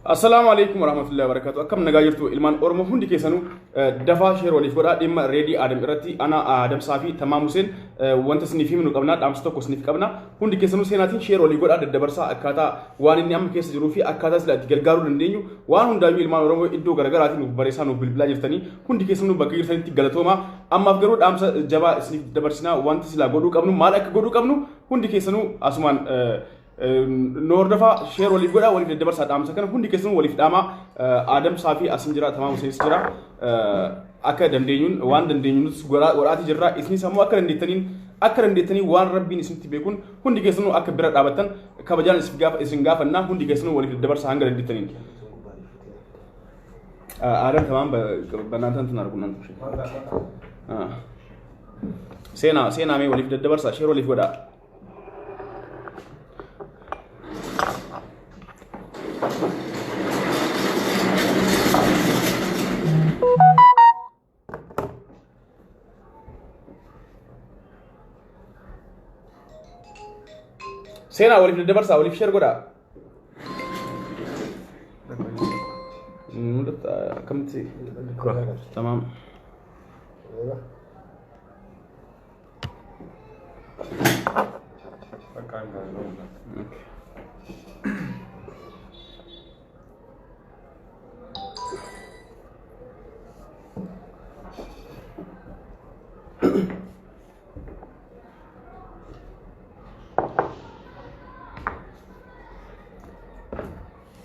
Assalaamu alaikum warahmatullahi wabarakatuh. Akkam nagaa jirtu ilmaan Oromoo hundi keessanuu? Dafaa share waliif godhaa. Dhimma Reedii Aadam irratti ana Adamsaa fi Tamaam Huseen wanta isiniif himnu qabna, dhaamsa tokko isiniif qabna. Hundi keessanuu seenaatiin share walii godhaa, daddabarsaa. Akkaataa waan inni amma keessa jiruu fi akkaataa sila itti gargaaruu dandeenyu waan hundaayyuu ilmaan Oromoo iddoo garaagaraatiin nuuf barreessaa, nuuf bilbilaa jirtanii hundi keessanuu bakka jirtanitti galatoomaa. Ammaaf garuu dhaamsa jabaa isiniif dabarsinaa. Wanti silaa godhuu qabnu, maal akka godhuu qabnu hundi keessanuu asumaan nu hordofaa, share waliif godhaa, waliif daddabarsaa. Dhaamsa kana hundi keessanuu waliif dhaamaa. Adamsaa fi asin jira, Tamaam Huseenis jira. Akka dandeenyuun waan dandeenyuun godhaatii jirra. Isinis ammoo akka dandeettaniin waan rabbiin isinitti beekuun hundi keessanuu akka bira dhaabattan kabajaan isin gaafannaa. Hundi keessanuu waliif daddabarsaa hanga dandeettaniin. Adam, Tamaam, በእናንተ እንትን አድርጉ እናንተ። Seenaa, seenaa mee waliif daddabarsaa, share waliif godhaa. Seenaa, waliif daddabarsaa, waliif share godhaa. Mul'ata akkamitti? Tamaam.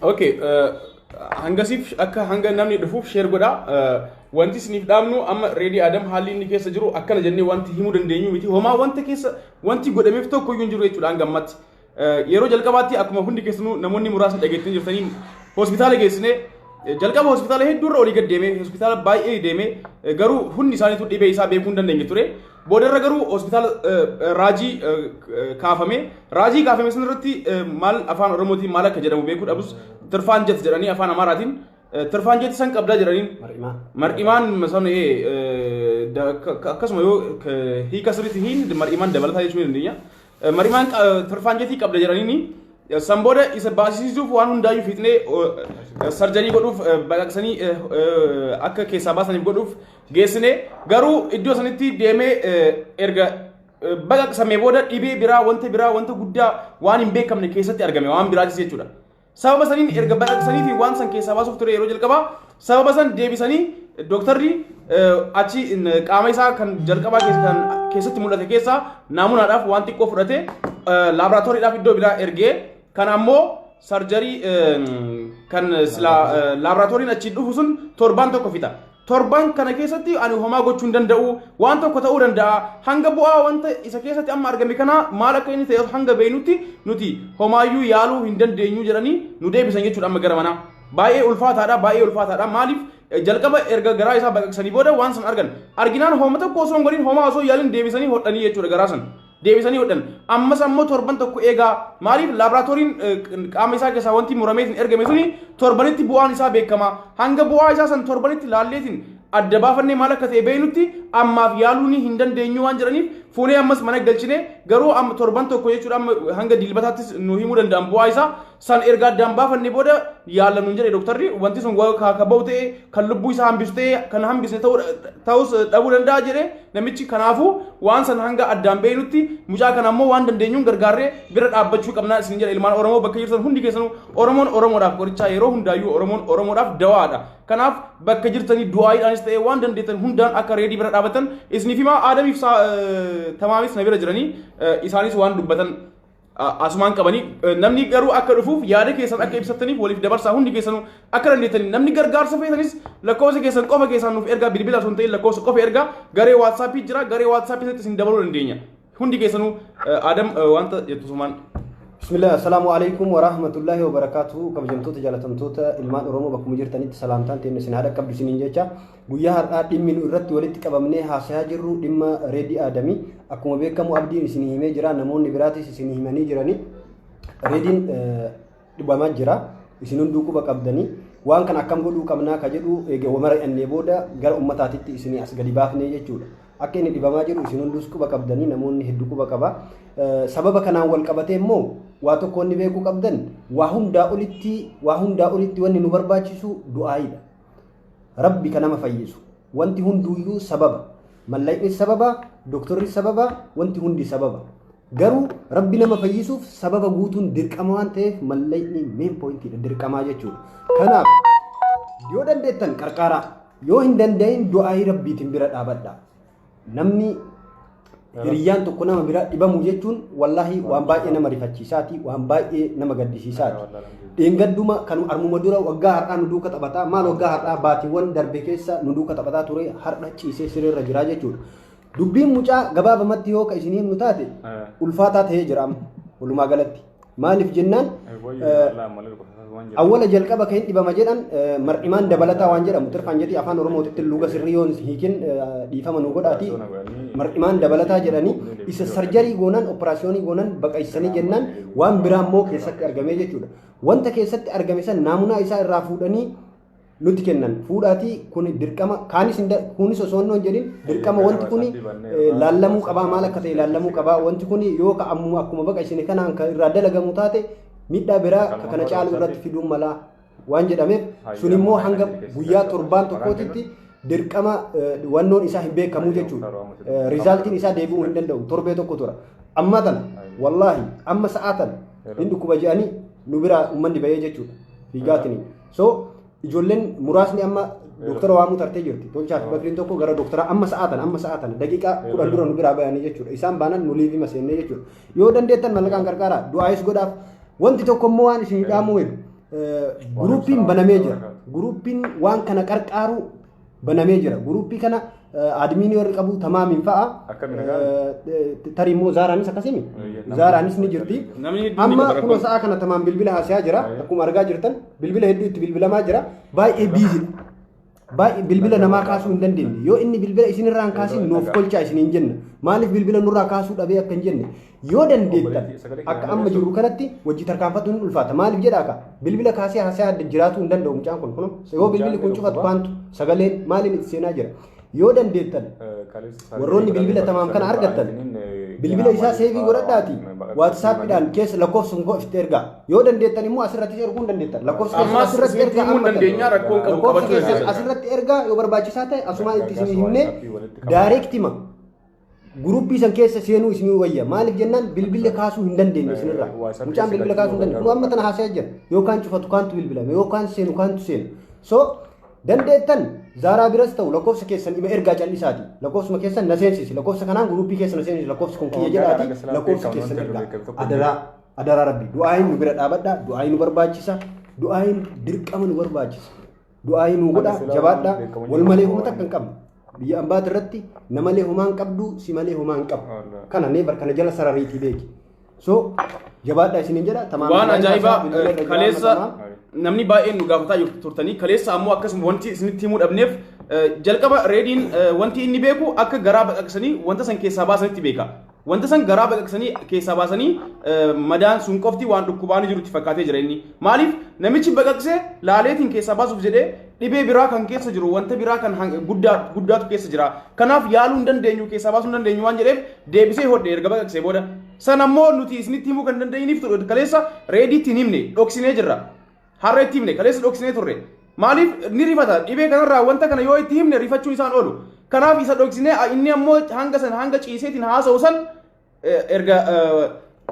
Okay, hangasiif akka hanga namni dhufuuf share godhaa. Wanti isiniif dhaamnu, amma Reedii Adam haalli inni keessa jiru akkana jennee wanti himuu dandeenyu miti. Homaa wanta keessa wanti godhameef tokko iyyuu hin jiru jechuudha hanga ammatti. Yeroo jalqabaatti akkuma hundi keessanuu namoonni muraasni dhageettanii jirtanii hospitaala geessinee, jalqaba hospitaala hedduurra olii gad deemee, hospitaala baay'ee deemee, garuu hundi isaaniitu dhibee isaa beekuu hin dandeenye ture. Boodarra garuu hospitaala raajii kaafame. Raajii kaafame sanarratti maal afaan Oromootiin maal akka jedhamu beekuu dhabus, tirfaan jet jedhanii, afaan Amaaraatiin tirfaan jet san qabdaa jedhaniin. Mar'imaan. Mar'imaan san akkasuma yoo hiika sirriitti hin mar'imaan dabalataa jechuu ni dandeenya. Mar'imaan tirfaan jetii qabda jedhaniini, san booda isa baasisiisuuf waan hundaayyuu fixnee, surgery godhuuf, baqaqsanii akka keessaa baasaniif godhuuf geessine. Garuu iddoo sanitti deemee erga baqaqsamee booda dhibee biraa, wanta biraa, wanta guddaa waan hin beekamne keessatti argame, waan biraatis jechuudha. Sababa saniin erga baqaqsaniifi waan san keessaa baasuuf ture yeroo jalqabaa, sababa san deebisanii dooktarri achi qaama isaa kan jalqabaa kan keessatti mul'ate keessaa naamunaadhaaf waan xiqqoo fudhate laaboraatooriidhaaf iddoo biraa ergee, kan ammoo surgery kan laaboraatooriin achi dhufu sun torbaan tokko fixa. Torban kana keessatti ani homaa gochuu hin danda'u, waan tokko ta'uu danda'a. Hanga bu'aa wanta isa keessatti amma argame kana maal akka inni ta'e hanga beeknutti nuti homaayyuu yaaluu hin dandeenyu jedhanii nu deebisan jechuudha amma gara manaa. Baay'ee ulfaataadha, baay'ee ulfaataadha. Maaliif jalqaba erga garaa isaa baqaqsanii booda waan san argan. Arginaan homa tokko osoo hin godhin, homaa osoo yaalin deebisanii hodhanii jechuudha garaa san. Deebisanii hodhan. Ammas ammoo torban tokko eegaa. Maaliif laaboraatooriin qaama isaa keessaa wanti murameetiin ergame suni torbanitti bu'aan isaa beekama. Hanga bu'aa isaa san torbanitti laalleetiin adda baafannee maal akka ta'e beeknutti ammaaf yaaluu ni hin dandeenyu waan jedhaniif, fuunee ammas mana galchine. Garuu amma torban tokko jechuudha, amma hanga Dilbataattis nu himuu danda'an. Bu'aa isaa san erga addaan baafanne booda yaalla nuun jedhe dooktarri. Wanti sun ka ba'u ta'e, kan lubbuu isaa hambisu ta'e, kan hambisne ta'us dhabuu danda'a jedhe namichi. Kanaafuu waan san hanga addaan beeknutti mucaa kana ammoo waan dandeenyuun gargaarree bira dhaabbachuu qabnaa isin jedha. Ilmaan Oromoo bakka jirtan hundi keessanuu, Oromoon Oromoodhaaf qorichaa, yeroo hundaayyuu Oromoon Oromoodhaaf dawaadha. Kanaaf bakka jirtanii du'aayiidhaanis ta'ee waan dandeettan hundaan akka Reedii bira dhaabatan isiniif himaa. Aadamiif Tamaamis na bira jiranii, isaanis waan dubbatan asumaan qabanii. Namni garuu akka dhufuuf yaada keessan akka ibsattaniif waliif dabarsaa hundi keessanuu akka dandeettanii. Namni gargaarsa feetanis lakkoofsa keessan qofa keessaan nuuf ergaa, bilbila osoo hin ta'in lakkoofsa qofa ergaa. Garee WhatsAppii jira, garee WhatsAppii sanatti isin dabaluu dandeenya hundi keessanuu. Adam, wanta jettu sumaan. Bismillah, assalaamu alaikum wa rahmatullahi wa barakaatuhu. Kabajamtoota jaalatamtoota ilmaan Oromoo bakkuma jirtanitti salaamtaan teenya isin haadha qabdu isiniin jecha, guyyaa har'aa dhimmi nu irratti walitti qabamnee haasayaa jirru dhimma Reedii Aadamii. Akkuma beekamu Abdiin isin himee jira, namoonni biraatis isin himanii jirani. Reediin dhibamaa jira, isin hunduu quba qabdanii. Waan kana akkam godhuu qabnaa ka jedhu eega mari'annee booda gara ummataatitti isinii as gadi baafnee jechuudha. Akka inni dhibamaa jiru isin hunduus quba qabdanii, namoonni hedduu quba qaba. Sababa kanaan wal qabatee immoo Waa tokko wanni beekuu qabdan, waa hundaa olitti wanni nu barbaachisu du'aayiidha. Rabbi kan nama fayyisu. Wanti hunduuyyuu sababa. Mallaqni sababa, doktorri sababa, wanti hundi sababa. Garuu Rabbi nama fayyisuuf sababa guutuun dirqama waan ta'eef mallaqni main pointiidha, dirqamaa jechuudha. Kanaaf yoo dandeettan qarqaaraa, yoo hin danda'in du'aayii Rabbiitiin bira dhaabadha. Namni hiriyyaan tokko nama bira dhibamu jechuun wallaahi waan baay'ee nama rifachiisaati, waan baay'ee nama gaddisiisaati. Dheengadduma kan armuma dura waggaa har'aa nu duuka taphataa, maal, waggaa har'aa baatiiwwan darbe keessa nu duuka taphataa ture, har'a ciisee sireerra jira jechuudha. Dubbiin mucaa gabaabamatti yoo ka isinii himnu taate ulfaataa ta'ee jira amma walumaa galatti. Maaliif jennaan, awwala jalqaba kan hin dhibama jedhan mar'imaan dabalataa waan jedhamu, tirfaan jedhi afaan Oromootitti luga sirrii yoon hiikin dhiifama nu godhaati, mar'imaan dabalataa jedhanii isa surgery goonan, operaasyoonii goonan, baqaysanii jennaan waan biraa immoo keessatti argamee jechuudha. Wanta keessatti argame san naamunaa isaa irraa fuudhanii nutti kennan. Fuudhaatii kun dirqama kaanis kunis osoo hin jedhin dirqama wanti kun laallamuu qabaa, maal akka ta'e laallamuu qabaa. Wanti kun yoo ka ammuma akkuma baqaysine kanaan kan irraa dalagamu taate miidhaa biraa ka kana caalu irratti fiduun malaa waan jedhameef, sun immoo hanga guyyaa torbaan tokkootitti dirqama wannoon isaa hin beekamuu jechuudha. Resultiin isaa deebi'uu hin danda'u, torbee tokko tura. Amma tana wallaahi amma sa'aa tana hin dhukkuba jedhanii nu biraa uummanni bahee jechuudha fiigaatini. So ijoolleen muraasni amma doktora waamuu tartee jirti. Tolchaa fi Bakriin tokko gara doktora amma sa'aa tana daqiiqaa 10 dura nu biraa bayanii jechuudha. Isaan baanan nu liivii maseennee jechuudha. Yoo dandeettan mallaqaan qarqaaraa, du'aayis godhaaf. Wanti tokko immoo waan isin dhaamuu hedu, guruupiin banamee jira. Guruupiin waan kana qarqaaru banamee jira. Guruupii kana adminii warri qabu Tamaamiin fa'a. Tarii immoo Zaaraanis akkasimi. Zaaraanis ni jirti. Namni hedduun ni Amma qaba kunoo rakkoo. Sa'a kana Tamaam bilbila haasa'aa jira. Akkuma argaa jirtan bilbila hedduu itti bilbilamaa jira. Baay'ee busydha. Baay'ee bilbila namaa kaasuu hin dandeenye. Yoo inni bilbila isinirraa hin kaasin nuuf kolchaa isin hin jenna. Maaliif bilbila nurraa kaasuu dhabee akka hin jenne. Yoo dandeettan akka amma jirru kanatti wajji tarkaanfatuun hin ulfaata. Maaliif jedhaa ka bilbila kaasee haasa'aa jiraatuu hin danda'u mucaan kun kunoo. Yoo bilbilli kun cufatu kaantu sagaleen maaliin itti seenaa jira. Yoo dandeettan warroonni bilbila Tamaam kana argattan bilbila isaa save godhadhaati WhatsAppiidhaan keessa lakkoofsa kun itti ergaa. Yoo dandeettan immoo asirrattis erguu hin dandeettan. Lakkoofsa keessan Ammas asirratti isinitti ergaa himuu hin amma dandeenya, rakkoon qabu lakkoofsa qabachuu keessan dandeessan. asirratti ergaa. Yoo barbaachisaa ta'e asumaan itti isinii himnee directima guruppii san keessa seenuu isinii wayya. Maaliif jennaan, bilbila kaasuu hin dandeenye isinirraa. Mucaan bilbila kaasuu hin dandeenye. Kun amma tana haasa'aa jira. Yookaan cufatu kaantu bilbilame, yookaan seenu kaantu seenu. So dandeettan Zaaraa biras ta'u lakkoofsa keessan ima ergaa callisaati. Lakkoofsuma keessan na seensisi. Lakkoofsa kanaan guruppii keessa na seensisi. Lakkoofsi kun kiyya jedhaati. Lakkoofsa keessan ergaa. Adaraa, adaraa Rabbi. Du'aayin nu bira dhaabadha. Du'aayin nu barbaachisa. Du'aayin dirqama nu barbaachisa. Du'aayin nu godha. Jabaadha. Wal malee homaa takka hin qabnu. Biyya ambaati irratti namalee homaa hin qabdu, si malee homaa hin qabu. Kana neebar kana jala sarariitii beeki. So jabaadha isiniin jedha. Tamaam Waan ajaa'ibaa bilbila irra jira kaleessa amma Tamaam. Namni baay'een nu gaafataa turtanii, kaleessa ammoo akkasuma wanti isinitti himuu dhabneef, jalqaba Reediin wanti inni beeku akka garaa baqaqsanii wanta san keessaa baasanitti beeka. Wanta san garaa baqaqsanii keessaa baasanii madaan sun qofti waan dhukkubaan jiru itti fakkaatee jira inni. Maaliif, namichi baqaqsee laaleetiin keessaa baasuuf jedhee dhibee biraa kan keessa jiru, wanta biraa kan guddaa guddaatu keessa jira. Kanaaf yaaluu hin dandeenyu, keessaa baasuu hin dandeenyu waan jedheef deebisee hodhe erga baqaqsee booda. San ammoo nuti isinitti himuu kan dandeenyiniif kaleessa Reediitti hin himne, dhoksinee jirra. Har'a itti himne, kaleessa dhoksinee turre. Maaliif, ni rifata dhibee kanarraa, wanta kana yoo itti himne rifachuun isaan oolu. Kanaaf isa dhoksinee, inni ammoo hanga san hanga ciiseetiin haasa'u san erga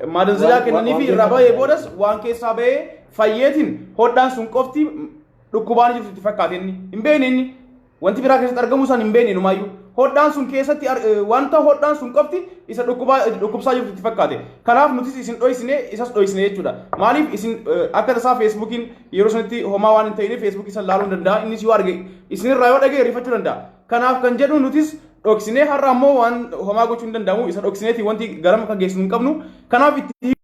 maadanzilaa kennanii fi irraa bahee boodas waan keessaa bahee fayyeetiin hodhaan sun qofti dhukkubaan jirtu itti fakkaate. Inni hin beekne, inni wanti biraa keessatti argamuu isaan hin beekne numaayyuu. Hodhaan sun keessatti wanta hodhaan sun qofti isa dhukkubaa dhukkubsaa jirtu itti fakkaate. Kanaaf nutis isin dhoysine, isas dhoysine jechuudha. Maaliif, isin akka tasaa Facebookiin yeroo sanitti homaa waan hin ta'iniif Facebookii san laaluu hin danda'a. Innis yoo arge, isinirraa yoo dhagaye rifachuu danda'a. Kanaaf kan jedhu nutis dhoksinee, har'a ammoo waan homaa gochuu hin danda'amu, isa dhoksineeti wanti garam akka geessu hin qabnu. Kanaaf itti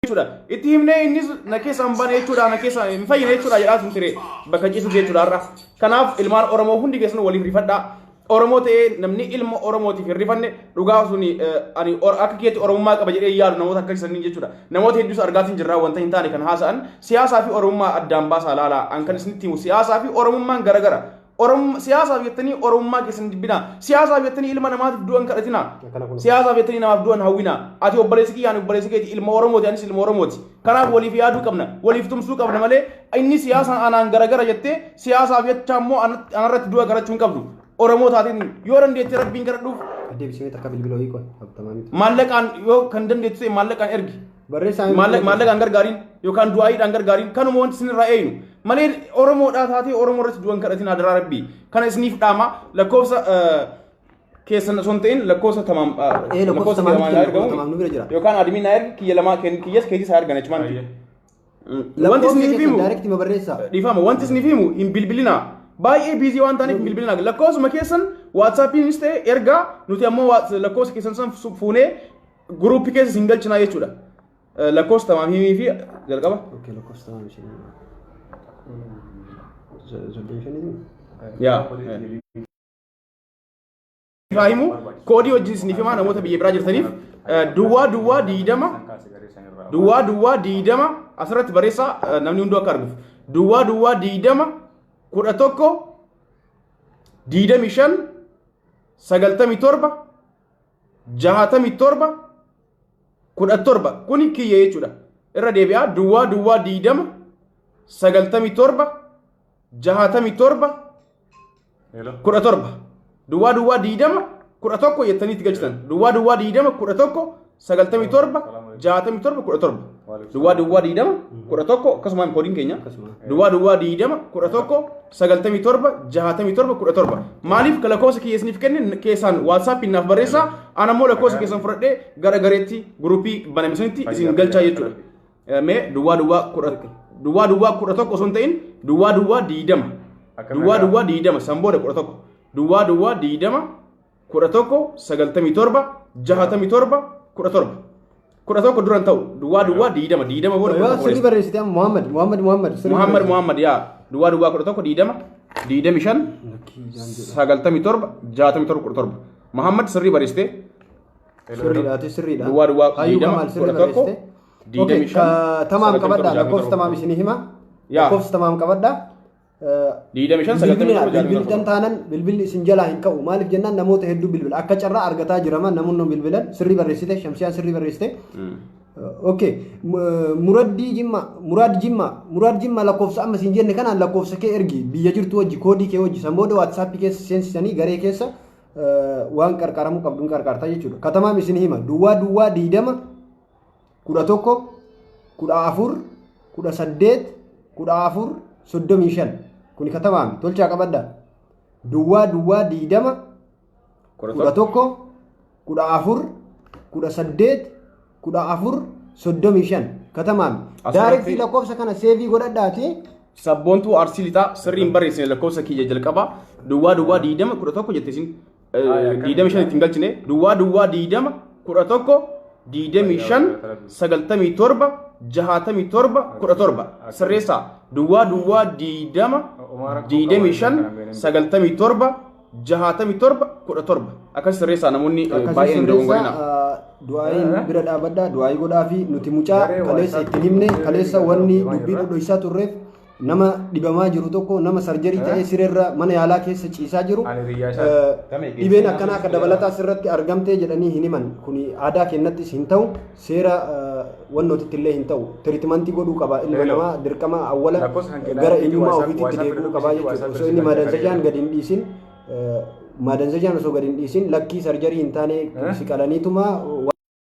jechuudha. Itti himnee innis na keessa hin bane jechuudha, na keessa hin fayyine jechuudha jedhaa sun ture bakka ciisu jechuudha har'a. Kanaaf ilmaan Oromoo hundi keessanuu waliif rifadhaa. Oromoo ta'ee namni ilma Oromootiif hin rifanne dhugaa suni ani akka keetti Oromummaa qaba jedhee yaadu namoota akka isanii jechuudha. Namoota hedduus argaatiin jirra wanta hin taane kan haasa'an. Siyaasaa fi Oromummaa addaan baasaa laalaa. An kan isinitti himu, siyaasaa fi Oromummaan garagara. Siyaasaaf jettanii Oromummaa keessan jibbinaa. Siyaasaaf jettanii ilma namaatiif du'an kadhatinaa. Akkana kun. Siyaasaaf jettanii namaaf du'an hawwinaa. Ati obboleessi kiyya, ani obboleessi keeti, ilma Oromooti, anis ilma Oromooti. Kanaaf waliif yaaduu qabna, waliif tumsuu qabna malee inni siyaasaan anaan garagara jettee siyaasaaf jecha ammoo anarratti du'a kadhachuu hin qabdu. Oromoo taateen yoo dandeette Rabbiin kadhadhuuf. Deebisee takka bilbila wayii qoy. Habtamaamitu. Maallaqaan yoo kan dandeettu ta'e maallaqaan ergi. Barreessaa. Maallaqaan gargaariin yookaan du'aayiidhaan gargaariin, kanuma wanti isinirraa eeynu malee Oromoodhaa taatee Oromoo irratti du'an kadhatin, adaraa Rabbii. Kana isiniif dhaama. Lakkoofsa keessan osoo hin ta'in lakkoofsa tamaam. Ee, lakkoofsa tamaamitti kenna, lakkoofsa tamaam nu bira jira. Yookaan admin naa ergi, kiyya lamaa kiyyas keetis haa ergan jechumaan. Wanti Lakkoofsa isiniif keessan himu direct ma barreessaa. Dhiifama, wanti isiniif himu hin bilbilinaa. Baay'ee busy waan ta'aniif hin bilbilinaa. Lakkoofsuma keessan WhatsAppiinis ta'e ergaa, nuti ammoo lakkoofsa keessan san fuunee guruuppii keessa isin galchinaa jechuudha. Lakkoofsa tamaam himii fi jalqaba. Okay, lakkoofsa tamaam ishee. 35. Yaa. Ifaa himu koodii wajjin isiniif himaa namoota biyya biraa jirtaniif, duwwaa duwwaa 20, duwwaa duwwaa 20 asirratti barreessaa, namni hunduu akka arguuf, duwwaa duwwaa 20 11 25 97 67 17. Kuni kiyya jechuudha. Irra deebi'aa, duwwaa duwwaa 20 97 67 17. Duwwaa duwwaa 20 11 jettanii itti galchitan, duwwaa duwwaa 20 11 97 67 17, duwwaa duwwaa 20 11, akkasumaan koodiin keenya duwwaa duwwaa 20 11 97 67 17. Maaliif lakkoofsa kiyya isiniif kenne? Keessaan WhatsAppiin naaf barreessaa, ana immoo lakkoofsa keessan fudhadhee gara gareetti guruupii baname sanitti isin galchaa jechuudha. Mee duwwaa duwwaa kudha duwwaa duwwaa 11 osoo hin ta'in duwwaa duwwaa 20, duwwaa duwwaa 20, san booda 11, duwwaa duwwaa 20 11 97 67 17. 11 duran ta'u, duwwaa duwwaa 20, 20 booda Yoo 11. sirrii barreessite amma Muhammad Muhammad Muhammad sirrii Muhammad barreessite. Muhammad, yaa, duwwaa duwwaa 11 20 25 97 67 17. Muhammad sirrii barreessite. Sirriidha, ati sirriidha. Duwwaa duwwaa Hayyuu 20 Kamaal sirrii 11 barreessite. 25 Okay, tamaam qabadha, 97 lakkoofsa tamaam isinii hima. Yaa. Lakkoofsa tamaam qabadha. 25 97 Bilbiltan 67 taanan bilbilli isin jalaa hin ka'u. Maaliif jennaan namoota hedduu bilbila. Akka carraa argataa jirama namoonni bilbilan. Sirrii barreessite, Shamsiyaan sirrii barreessite. Okay, Muraddii Jimma, Muraad Jimma, Muraad Jimma, lakkoofsa amma siin jenne kanaan lakkoofsa kee ergi, biyya jirtu wajji, koodii kee wajji, san booda WhatsAppii keessa seensisanii garee keessa waan qarqaramuu qabduun qarqaartaa jechuudha. Katamaam isin hima, duwwaa duwwaa 20 11 14 18 14 35. Kuni katamaami tolchaa qabadha. Duwwaa duwwaa 20 11 14 18 14 35 katamaami. Asirratti- Direct lakkoofsa kana save godhadhaati. Sabboontuu Arsii Lixaa sirrii hin barreessine. Lakkoofsa kiyya jalqaba duwwaa duwwaa 20 11 jette, isin 25 ittiin galchine. Duwwaa duwwaa 20 11 25 97 67 17 sirreessaa, duwwaa duwwaa 20 25 97 67 17, akkas sirreessaa namoonni Akkasii baay'een hin dogongorina. Sirreessaa, du'aayiin bira dhaabadhaa, du'aayii godhaa fi nuti mucaa kaleessa ittiin himne, kaleessa wanni dubbii dhodhoisaa turreef nama dhibamaa jiru tokko, nama surgery ta'ee sireerra mana yaalaa keessa ciisaa jiru, dhibeen akkanaa akka dabalataa sirratti argamtee jedhanii hin himan. Kuni aadaa kennattis hin ta'u, seera wannootitti illee hin ta'u. Treatment godhuu qaba ilma namaa, dirqama awwala gara eenyummaa ofiitti deebi'uu qabaa jechuudha. Osoo inni maadanzajaan gadi hin dhiisin, maadanzajaan osoo gadi hin dhiisin, lakkii surgery hin taane si qalaniituma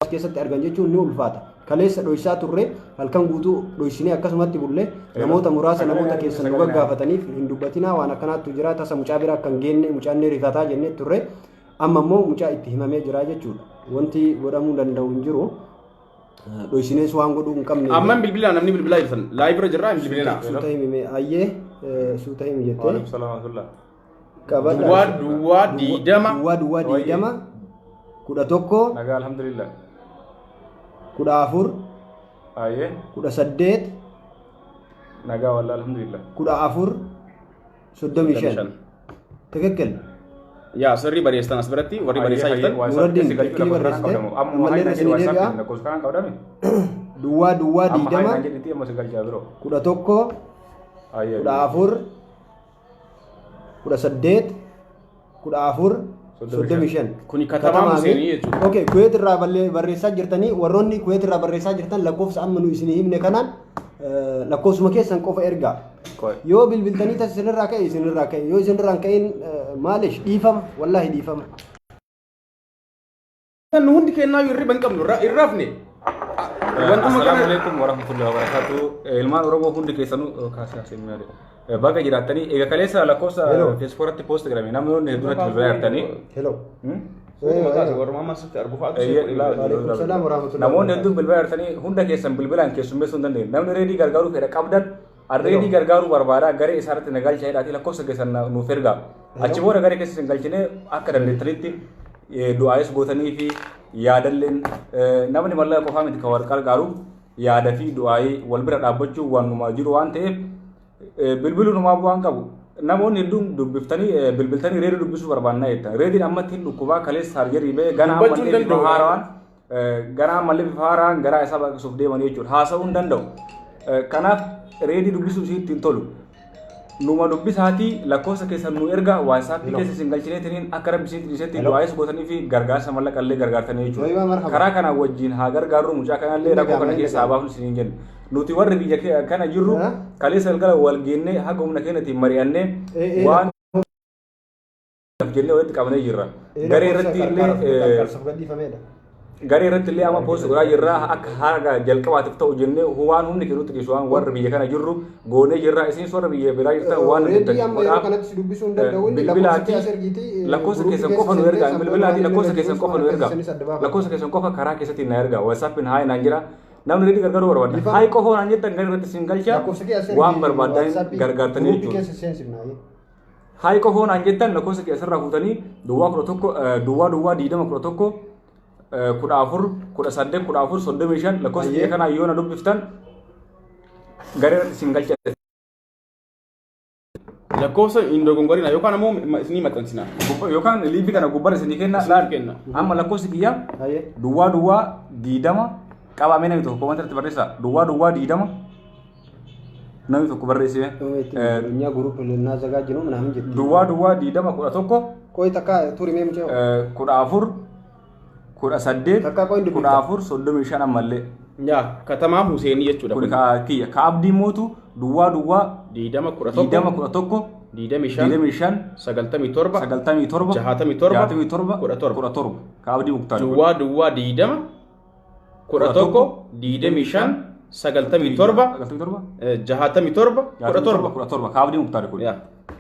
as keessatti argan jechuun ni ulfaata. Kaleessa dhoysaa turre, halkan guutuu dhoysinee akkasumatti bulle. Namoota muraasa, namoota keessan nu gaggaafataniif hin dubbatinaa, waan akkanaattu jira, tasa mucaa bira akka hin geenne, mucaan ni rifataa jennee turre. Amma immoo mucaa itti himamee jira jechuudha. Wanti godhamuu danda'u hin jiru. Dhoysinees waan godhuu hin qabne. Amman bilbilaa, namni bilbilaa jirtan live irra jirraa, hin bilbilinaa. Suuta himime, ayyee, suuta himi jettee. Qabadha. Duwwaa duwwaa 20 Duwwaa duwwaa 20 11 Nagaa, alhamdulillah. 14 Ayyee. 18 Nagaa walla, alhamdulillah. 14 35. ትክክል. Yaa, sirrii barreessitan as biratti warri barreessaa jirtan. Nuraddiin tikkilii barreessite. Ammallee irra isinii deebi'a. Duwwaa duwwaa 20 11 14 18 14 35. Kuni Katamaa Huseenii jechuudha. Okay, Kuweet irraa barreessaa jirtanii, warroonni Kuweet irraa barreessaa jirtan lakkoofsa amma nu isinii himne kanaan lakkoofsuma keessan qofa ergaa. Yoo bilbiltanii tas isinirraa ka'e, isinirraa ka'e, yoo isinirraa hin ka'in maalish, dhiifama, wallaahi dhiifama. Nu hundi kennaa hirriba hin qabnu, hin rafne. Wantuma Assalaamu kana alaikum warahmatullahi wabarakatuh. Ilmaan Oromoo hundi keessanuu kaasee haasee maali. Baga jiraattanii. Egaa kaleessa lakkoofsa Hello. Facebook irratti post godhame namoonni hedduun irratti bilbilaa jirtanii. Hello. Warra amma asitti argu fa'aatu. Waalaikum salaam warahmatullahi Namoonni wabarakatuh. hedduun bilbilaa jirtanii, hunda keessan bilbilaan keessummeessuu hin dandeenye. Namni Reedii gargaaruu fedha qabdan, Reedii gargaaruu barbaada, garee isaa irratti na galcha jedhaatii lakkoofsa keessan nuuf ergaa. Achi booda garee keessa isin galchinee akka dandeettanitti du'aayis gootanii fi yaadalleen, namni mallaqa qofaa miti kan wal gargaaru, yaada fi du'aayii wal bira dhaabbachuu waanumaa jiru waan ta'eef bilbiluu numaa bu'aan qabu. Namoonni hedduun dubbiftanii, bilbiltanii Reedii dubbisuu barbaannaa jettan. Reediin ammatti hin dhukkubaa, kaleessa surgery ba'ee gana Dubbachuu hin ammallee bifa danda'u. haarawaan gara ammallee bifa haaraan garaa isaa baqaqsuuf deemanii jechuudha. Haasa'uu hin danda'u. Kanaaf Reedii dubbisuu isiitti hin tolu. Numa dubbisaatii lakkoofsa keessan nu erga, WhatsAppii keessa isin galchineetiniin akka Rabbi isinitti dhiisetti du'aayis gootanii fi gargaarsa mallaqa illee gargaartanii Wayii jechuudha. marhaba. Karaa kana wajjin haa gargaarru, mucaa kanallee rakkoo kana keessaa haa baafnu isiniin jenna. Nuti warri biyya kana jirru kaleessa galgala wal geennee haga humna keenyatiin mari'annee waan jennee walitti qabnee jirra. Garee irratti illee Gargaarsaaf gadhiifamedha. Garee irratti illee amma post godhaa jirra, akka haala jalqabaatiif ta'u jennee waan humni kennutti dhiisu waan warri biyya kana jirru goonee jirra. Isinis warra biyya biraa jirtan waan Reedii dandeettan amma yeroo godhaa. kanatti si dubbisuu hin danda'u. Inni lakkoofsa Bilbilaatii kee as ergiitii lakkoofsa guruupii keessan keessa qofa nu seentee ergaa. sanboota Bilbilaatii waan lakkoofsa inni keessan qofa nu irra ergaa. jiru adda baafata. Lakkoofsa keessan qofa karaa keessatti na ergaa. WhatsAppiin hi naan jira. Namni Reedii gargaaruu barbaada, Dhiifama. Hi qofa naan jettan, gara irratti isin galcha. Lakkoofsa kee as ergi. Waan barbaadan WhatsAppii gargaartanii guruupii jechuudha. keessa seensifna. Hi qofa naan jettan, lakkoofsa kee asirraa fuutanii duwwaa 11 duwwaa duwwaa 20 11 14 18 14 35 lakkoofsa kee kanaa yoo na dubbiftan gara irratti isin galcha. Lakkoofsa hin dogongorina yookaan ammoo isinii maxxansina. Yookaan liivii kana gubbaan isinii kenna. Isiniif kenna. Amma lakkoofsi kiyya Hayyee. duwwaa duwwaa 20 qabamee, namni tokko comment irratti barreessa, duwwaa duwwaa 20 namni tokko barreessime. እኛ group ልናዘጋጅ ነው ምናምን jetti. Duwwaa duwwaa 20 11 ቆይ takka turi mee mucaa. 14 18 Takka qoy dubbifta. 14 35 ammallee. Yaa Katamaa Huseenii jechuudha. Kun ka kiyya. Ka Abdii mootu duwwaa duwwaa 20 11 20 11 25 25 97 97 67 67 17. 17 ka Abdii Muktaar. Duwwaa duwwaa 20 11 25 97 97 67 17. 17 ka Abdii Muktaar kun. Yaa.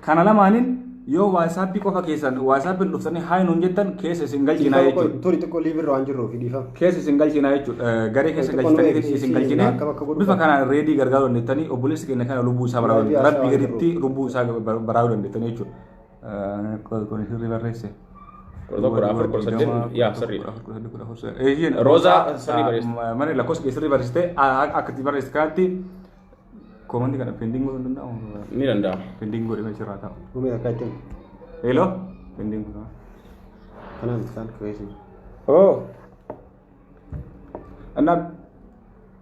Kana lamaaniin yoo WhatsAppii qofa keessan WhatsAppiin dhuftanii hi nuun jettan keessa isin galchinaa jechuudha. Turi xiqqoo live irra waan jirruuf dhiifama. Keessa isin galchinaa jechuudha. Garee keessa Xiqqoo nu galchitanii eegsisi, isin galchinee akkam akka godhu bifa qabna. kanaan Reedii gargaaruu dandeettanii, obboleessi keenya kana lubbuu isaa baraaruu Live dandeettanii, Rabbii haasaa gaditti lubbuu isaa baraaruu dandeettanii jechuudha. Kun sirrii barreesse. 11 14 18, yaa sirriidha. Roozaa Roozaa sirrii barreessite. Mana lakkoofsa kee sirrii barreessite, akka itti barreessite kanatti comment kana pending godhuu hin danda'amu. Ni danda'ama. Pending godhee achirraa taa'u. Dhumee akka ittiin. Hello? Pending godhaa. Kanaan isaan keessa. Oh. እና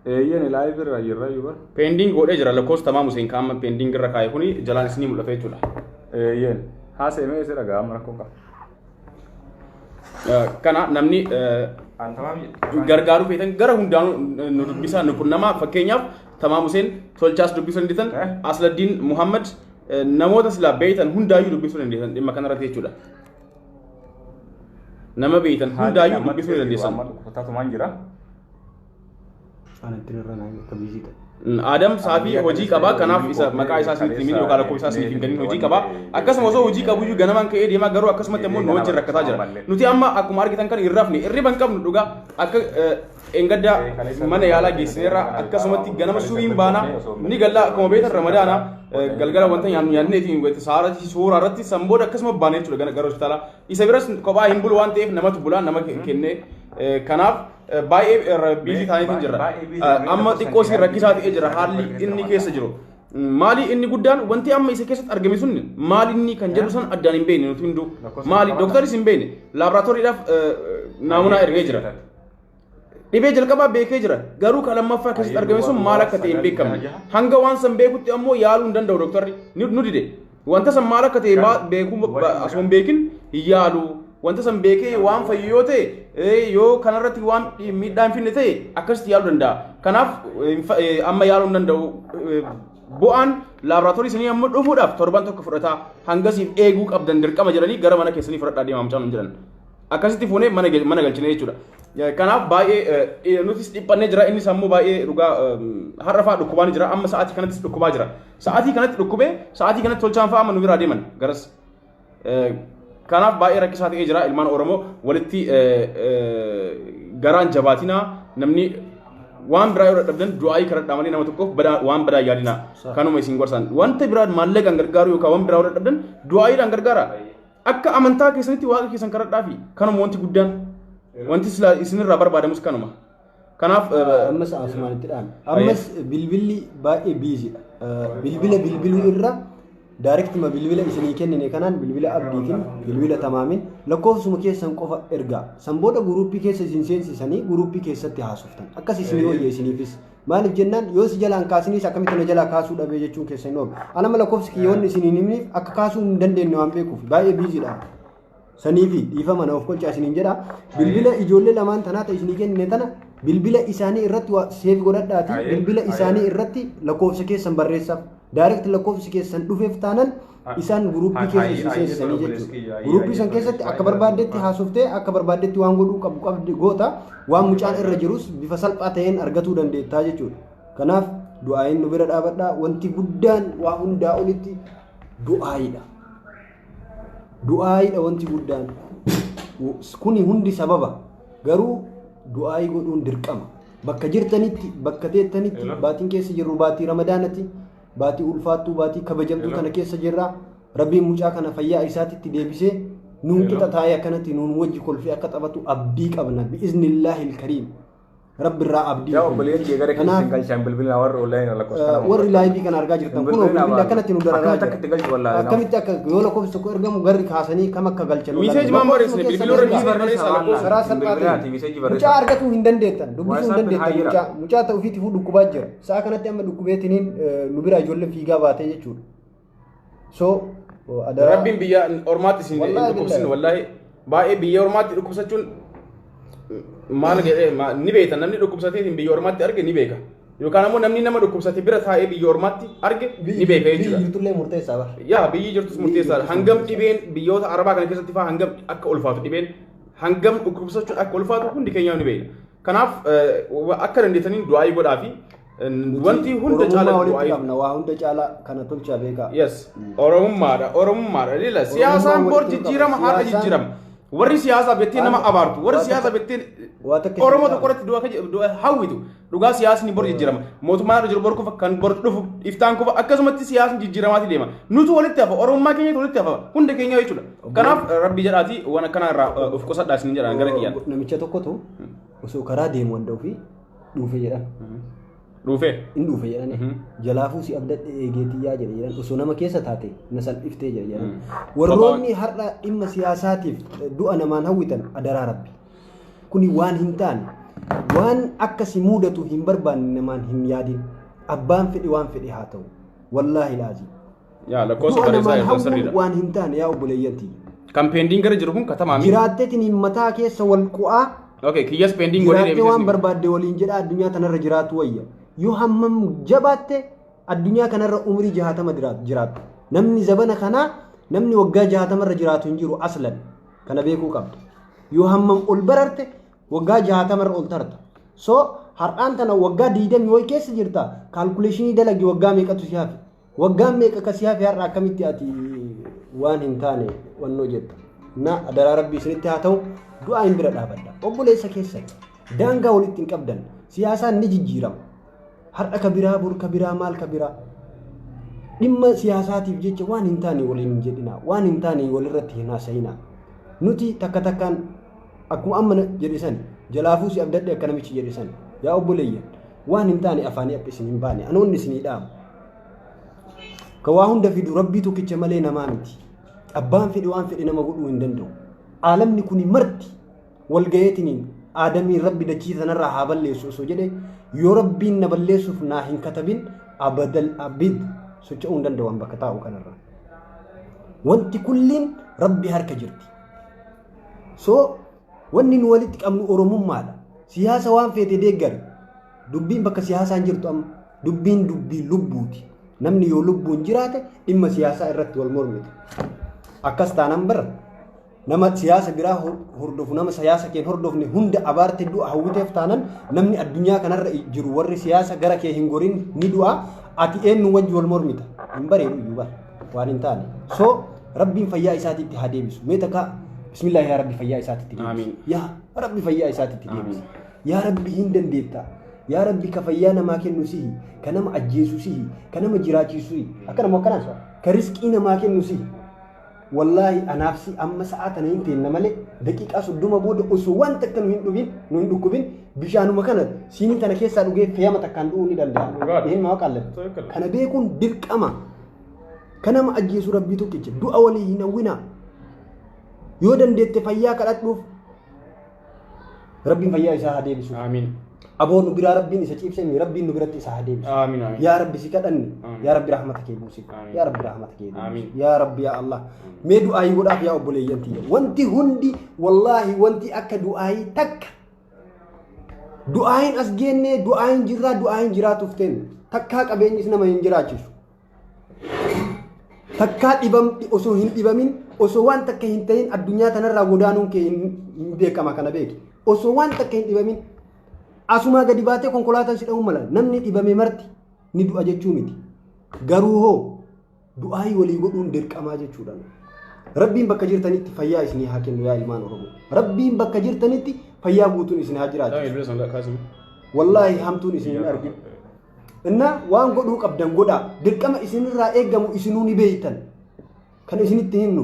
eeyyeen live irra jirra iyyuu bara. Pending godhee jira lakkoofsa Tamaam Huseen kan amma pending irra kaa'e kuni jalaan isinii mul'ata jechuudha. Eeyyeen. Haasa'e mee isa dhaga'ama rakkoo qaba. Kana namni An Tamaam gargaaruu feetan gara hundaanuu nu dubbisaa, nu qunnamaa. Fakkeenyaaf Tamaam Huseen Tolchaas dubbisuu dandeessan, Asladdiin Muhammad, namoota silaa beeytan hundaayyuu dubbisuu dandeessan dhimma kanarratti jechuudha. Nama beeytan hundaayyuu dubbisuu dandeessan. Amma dhukkubsataatumaan jira. Aan ittiin irra naa akka busy ta'e. Adam Saafii hojii qabaa, kanaaf isa maqaa isaa isinitti himin yookaan lakkoofsa isaa isiniif hin kennin, hojii qabaa. Akkasuma osoo hojii qabuyyuu ganamaan ka'ee deemaa, garuu akkasumatti immoo nu wajjin rakkataa jira. Nuti amma akkuma argitan kan hin rafne, hirriba hin qabnu dhugaa, akka engadda mana yaalaa geessineerra, akkasumatti ganama subiin baanaa ni galla. Akkuma beektan Ramadaana galgala wanta nyaannu nyaanneetiin saarati suuraa irratti san booda akkasuma baanee jechuudha gara hospitaalaa. Isa biras kophaa hin bulu waan ta'eef namatu bulaa nama kennee, kanaaf baay'ee busy ta'aniitiin jirra. Amma xiqqoo si rakkisaa ta'ee jira haalli inni keessa jiru. Maali inni guddaan wanti amma isa keessatti argame sun maali inni kan jedhu san addaan hin beekne nuti hunduu. Maali dooktaris hin beekne, laaboraatooriidhaaf naamunaa ergee jira. Dhibee jalqabaa beekee jira, garuu kan lammaffaa keessatti argame sun maal akka ta'e hin beekamne. Hanga waan san beekutti ammoo yaaluu hin danda'u dooktarri nu dide. Wanta san maal akka ta'e beekuu asuma hin beekin hin yaalu. Wanta san beekee waan fayyu yoo ta'e, yoo kanarratti waan miidhaa hin fidne ta'e akkasitti yaaluu danda'a. Kanaaf amma yaaluu hin danda'u. Bu'aan laaboraatoorii isinii ammoo dhufuudhaaf torban tokko fudhata. Hangasiif eeguu qabdan dirqama jedhanii gara mana keessanii fudhadhaa deemaa mucaan hin jedhan. Akkasitti fuunee mana galchine jechuudha. Kanaaf baay'ee nutis dhiphannee jira, innis ammoo baay'ee dhugaa har'a fa'aa dhukkubaa ni jira, amma sa'aatii kanattis dhukkubaa jira. Sa'aatii kanatti dhukkubee sa'aatii kanatti tolchaan fa'aa amma nu biraa deeman garas. Kanaaf baay'ee rakkisaa ta'ee jira. Ilmaan Oromoo walitti garaan jabaatinaa. Namni waan biraa yoo dadhabdan du'aayii kadhadhaa malee nama tokkoof waan badaa yaadinaa. Kanuma isin gorsan. Wanta biraa maallaqaan gargaaru yookaan waan biraa yoo dadhabdan du'aayiidhaan gargaara. Akka amantaa keessanitti waaqa keessan kadhadhaa fi kanuma wanti guddaan. Wanti isinirraa barbaadamus kanuma. Kanaaf Ammas asumaan itti dhaame. Ammas bilbilli baay'ee busy dha. Bilbila bilbiluu irra direct ma bilbila isinii kennine kanaan, bilbila abdiitiin, bilbila tamaamin lakkoofsuma keessan qofa ergaa. San booda guruuppii keessa isin seensisanii guruuppii keessatti haasoftan. Akkas isinii wayya isiniifis. Maaliif jennaan, yoo si jalaan kaasiniis akkamitti na jalaa kaasuu dhabee jechuun keessa hin oolu. Anama lakkoofsi kiyyoonni isiniin himniif akka kaasuu hin dandeenye waan beekuuf baay'ee busy dha. Saniifi dhiifama na of kolchaa isiniin jedha. Bilbila ijoollee lamaan tanaa ta'e isinii kennine tana bilbila isaanii irratti save godhadhaati. Bilbila isaanii irratti lakkoofsa keessan barreessaaf. Direct lakkoofsi keessan dhufeef taanan isaan guruuppii keessa isin seensisanii jechuudha. Guruuppii san keessatti akka barbaaddetti haasoftee akka barbaaddetti waan godhuu qabu qabdi goota, waan mucaan irra jirus bifa salphaa ta'een argatuu dandeettaa jechuudha. Kanaaf du'aayin nu bira dhaabadhaa. Wanti guddaan waa hundaa olitti du'aayidha. Du'aayidha wanti guddaan. Kuni hundi sababa. Garuu du'aayii godhuun dirqama. Bakka jirtanitti, bakka teettanitti, baatiin keessa jirru baatii Ramadaanati, baatii ulfaattuu, baatii kabajamtuu tana keessa jirra. Rabbiin mucaa kana fayyaa isaatitti deebisee nuun qixa taa'ee akkanatti nuun wajji kolfee akka taphatu abdii qabna. Bi'iznillaahi kariim. Rabbi irraa abdii. Yaa obboleeyyan kee gara keessan galchaan bilbilaa warri online lakkoofsa kana. Warri live kana argaa jirtan kun bilbilli akkanatti nu dararaa jira. Akkamitti akka itti galchu wallaahi. Akkamitti akka yoo lakkoofsi tokko ergamu garri kaasanii kam akka galchan. Message maan barreessine bilbiluu irra message barreessaa lakkoofsa. Karaa salphaa ta'een mucaa argatuu hin dandeettan, dubbisuu hin dandeettan. Mucaa ta'uu ofiitti dhukkubaa jira. Sa'a kanatti amma dhukkubeetiniin nu bira ijoollee fiigaa baatee jechuudha. So adaraa. Rabbiin biyya ormaatti isin dhukkubsin. Wallaahi baay'ee biyya ormaatti dhukkubsachuun maal jedhee ni beekta. Namni dhukkubsateetiin biyya ormaatti arge ni beeka. Yookaan ammoo namni nama dhukkubsate bira taa'ee biyya ormaatti arge ni beeka jechuudha. Biyyi jirtullee murteessaa bara. Yaa, biyyi jirtus murteessaadha. Hangam dhibeen biyyoota Arabaa kana keessatti fa'aa hangam akka ulfaatu, dhibeen hangam dhukkubsachuun akka ulfaatu hundi keenyaa ni beekna. Kanaaf akka dandeettaniin du'aayii godhaa fi wanti hunda caalaa du'aayii. Walitti qabna, waa hunda caalaa kana tolchaa beekaa. Yes, Oromummaadha, Oromummaadha. Lila siyaasaan bor jijjiirama, har'a jijjiirama. Warri siyaasaa beektee nama abaartu, warri siyaasaa beektee Oromoo tokko irratti du'a hawwitu, dhugaa siyaasni bor jijjiirama. Mootummaan irra jiru bor kufa, kan bor dhufu iftaan kufa, akkasumatti siyaasni jijjiiramaati deema. Nutu walitti hafa, Oromummaa keenyatu walitti hafa, hunda keenya jechuudha. Kanaaf Rabbi jedhaati waan akkanaa irraa of qusadhaa isin jedhaan gara kiyyaan. Namicha tokkotu osoo karaa deemu wanda ofii dhuufe jedhan. Dhuufee. In dhuufe jedhani. Jalaafuu si abdadhe eegeetiyyaa jedhe jedhan, osoo nama keessa taate na salphiftee jedhe jedhan. Warroonni har'a dhimma siyaasaatiif du'a namaan hawwitan, adaraa Rabbi. Kuni waan hin taane, waan akka si mudatu hin barbaanne namaan hin yaadin. Abbaan fedhe waan fedhe haa ta'u. Wallaahi laazim. Yaa, lakkoofsa Du'a barreessaa namaan jirtan hawwuun sirriidha. waan hin taane, yaa obboleeyyan tiyya. Kan pending gara jiru kun katamaami. Jiraatteetiin mataa keessa wal qu'aa. Okay, kiyyas pending godhee Jiraattee waan deebisee. barbaadde waliin jedha addunyaa tanarra jiraatu wayya. Yoo hammam jabaatte addunyaa kanarra umrii 60 jiraattu. Namni zabana kanaa, namni waggaa 60rra jiraatu hin jiru aslan. Kana beekuu qabda. Yoo hammam ol bararte waggaa 60rra ol tarta. So har'aan tana waggaa 20 wayi keessa jirta, calculation dalagi, waggaa meeqatu si hafe? Waggaan meeqa ka si hafe? Har'a akkamitti ati waan hin taane wannoo jetta? Na adaraa Rabbii isinitti haa ta'u, du'aa hin bira dhaabadha. Obboleessa keessan daangaa walitti hin qabdan. Siyaasaan ni jijjiirama. Har'a ka biraa, bor ka biraa, maal ka biraa. Dhimma siyaasaatiif jecha waan hin taane waliin hin jedhina. Waan hin taane walirratti hin haasa'ina. Nuti takka takkaan akkuma amma jedhe sani, jalaafuu si abdadhe akka namichi jedhe sani. Yaa obboleeyyan, waan hin taane afaanii akka isin hin baane anoonni isinii dhaamu. Ka waa hunda fidu Rabbii tokkicha malee namaa miti. Abbaan fedhe waan fedhe nama godhuu hin danda'u. Aalamni kuni marti walgayeetiniin aadamiin Rabbi dachii sanarraa haa balleessu osoo jedhe, yoo Rabbiin na balleessuuf naa hin katabin, abadal abid socho'uu hin danda'u an bakka taa'u kanarraa. Wanti kulliin Rabbi harka jirti. So wanni nu walitti qabnu Oromummaadha. Siyaasa waan feete deeggari. Dubbiin bakka siyaasaan jirtu amma dubbiin dubbii lubbuuti. Namni yoo lubbuun jiraate dhimma siyaasaa irratti wal mormite. Akkas taanaan bara nama siyaasa biraa hordofu, nama siyaasa kee hin hordofne hunda abaarte du'a hawwiteef taanan, namni addunyaa kanarra jiru warri siyaasa gara kee hin gorin ni du'a. Ati eenyu wajji wal mormita? Hin bareedu iyyuu bara waan hin taane. So Rabbiin fayyaa isaatiitti haa deebisu. Mee takka bismillah, yaa Rabbi, fayyaa isaatiitti deebisi. Amiin. Yaa Rabbi, fayyaa isaatiitti deebisi. Yaa Rabbi, hin dandeetta. Yaa Rabbi, ka fayyaa namaa kennu sihi, ka nama ajjeesu sihi, ka nama jiraachisu sihi, akkanuma akkanaa, ka riskii namaa kennu sihi. Wallaahi anaaf si amma sa'aa tana hin teenna malee, daqiiqaa 30 booda osoo waan takka nu hin dhubin, nu hin dhukkubin, bishaanuma kana siinii tana keessaa dhugee fe'ama takkaan du'uu ni danda'a. Dhugaadha. Hin maa qallan. To'ekkala. Kana beekuun dirqama. Ka nama ajjeesu Rabbii tokkicha. Du'a walii hin hawwinaa. Yoo dandeette fayyaa kadhadhuuf. Rabbiin fayyaa isaa haa deebisu. Amiin. Aboo nu biraa Rabbiin isa ciibsanii, Rabbiin nu biratti isa haa deebisu. Amiin. Amiin. Yaa Rabbi, si kadhanne. Amiin. Yaa Rabbi, rahmata kee buusi. Amiin. Yaa Rabbi, rahmata kee buusi. Amiin. Yaa Rabbi, yaa Allah. Mee du'aayii godhaaf, yaa obboleeyyan tiyya. Wanti hundi, wallaahi, wanti akka du'aayii takka. Du'aayiin as geennee, du'aayiin jirraa, du'aayiin jiraatuuf teenne. Takkaa qabeenyis nama hin jiraachisu. Takkaa dhibam osoo hin dhibamin, osoo waan takka hin ta'in addunyaa tanarraa godaanuun kee hin beekama, kana beeki. Osoo waan takka hin dhibamin asumaa gadi baatee konkolaataan si dha'uu mala. Namni dhibame marti ni du'a jechuu miti. Garuu hoo du'aayii walii godhuun dirqamaa jechuudha. Rabbiin bakka jirtanitti fayyaa isinii haa kennu, yaa ilmaan Oromoo. Rabbiin bakka jirtanitti fayyaa guutuun isin haa jiraachisu. Wallaahi hamtuun isin hin argin. Inna waan godhuu qabdan godhaa. Dirqama isinirraa eeggamu isinuu ni beeytan. Kan isinitti himnu,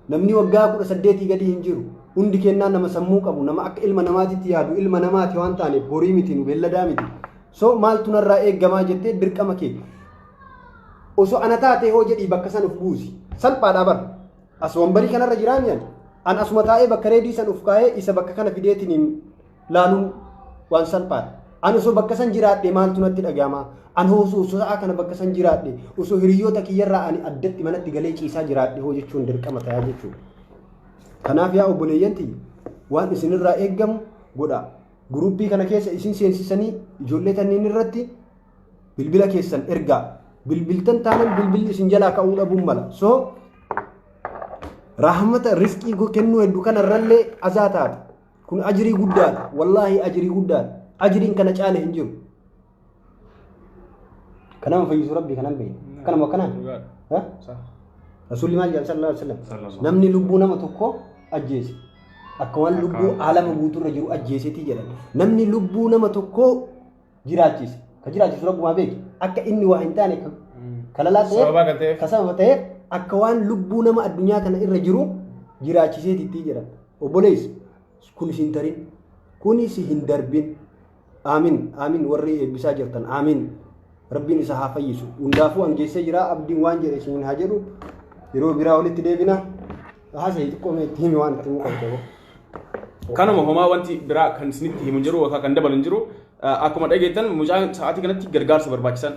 namni waggaa 18 gadi hin jiru. Hundi kennaa nama sammuu qabu, nama akka ilma namaatitti yaadu, ilma namaati waan taaneef horii miti, nu beelladaa miti. So maaltu narraa eeggamaa jettee dirqama kee. Osoo ana taatee hoo jedhii bakka san uf buusi. Salphaadhaa bara. As wambarii kanarra jiraami ani. An asuma taa'ee bakka Reedii san uf kaa'ee isa bakka kana fideetiin laaluun waan salphaadha. Ani osoo bakka san jiraadhe maaltu natti dhaga'ama? Ani osoo sa'a kana bakka san jiraadhe, osoo hiriyoota kiyyarraa ani addatti manatti galee ciisaa jiraadhe hoo jechuun dirqama tayaa jechuudha. Kanaaf yaa obboleeyyan tiyya, waan isinirraa eeggamu godhaa. Guruppii kana keessa isin seensisanii ijoollee tanniin irratti bilbila keessan ergaa. Bilbiltan taanan bilbilli isin jalaa ka'uu dhabuun mala. So rahmata riskii kennuu hedduu kanarrallee azaa taata. Kun ajirii guddaadha. Wallaahi ajirii guddaadha. Ajiriin kana caale hin jiru. Kanama fayyisu Rabbi kanan beekna. Kanama akkanaan. Ha? Rasuulli maal jedhan sallallahu alaihi wasallam? Namni lubbuu nama tokko ajjeese akka waan lubbuu aalama guutuurra jiru ajjeeseeti jedhan. Namni lubbuu nama tokko jiraachise, ka jiraachisu Rabbumaa beeki. Akka inni waa hin taane kalalaa ta'eef, Sababa kan ta'eef. Ka sababa ta'eef, akka waan lubbuu nama addunyaa kana irra jiru jiraachiseetitti jedhan. Obboleessi, kun isin tarin, kun si hin darbin. Aamin, aamin, warri eebbisaa jirtan, aamin. Rabbiin isa haa fayyisu. Hundaafuu angeessee jira. Abdiin waan jedhe isiniin haa jedhu. Yeroo biraa walitti deebina. Haasa'ii xiqqoo mee itti himi waan itti himuu qabdu. Kanuma, homaa wanti biraa kan isinitti himu jiru yookaan kan dabalu hin jiru. Akkuma dhageettan, mucaan sa'aatii kanatti gargaarsa barbaachisan.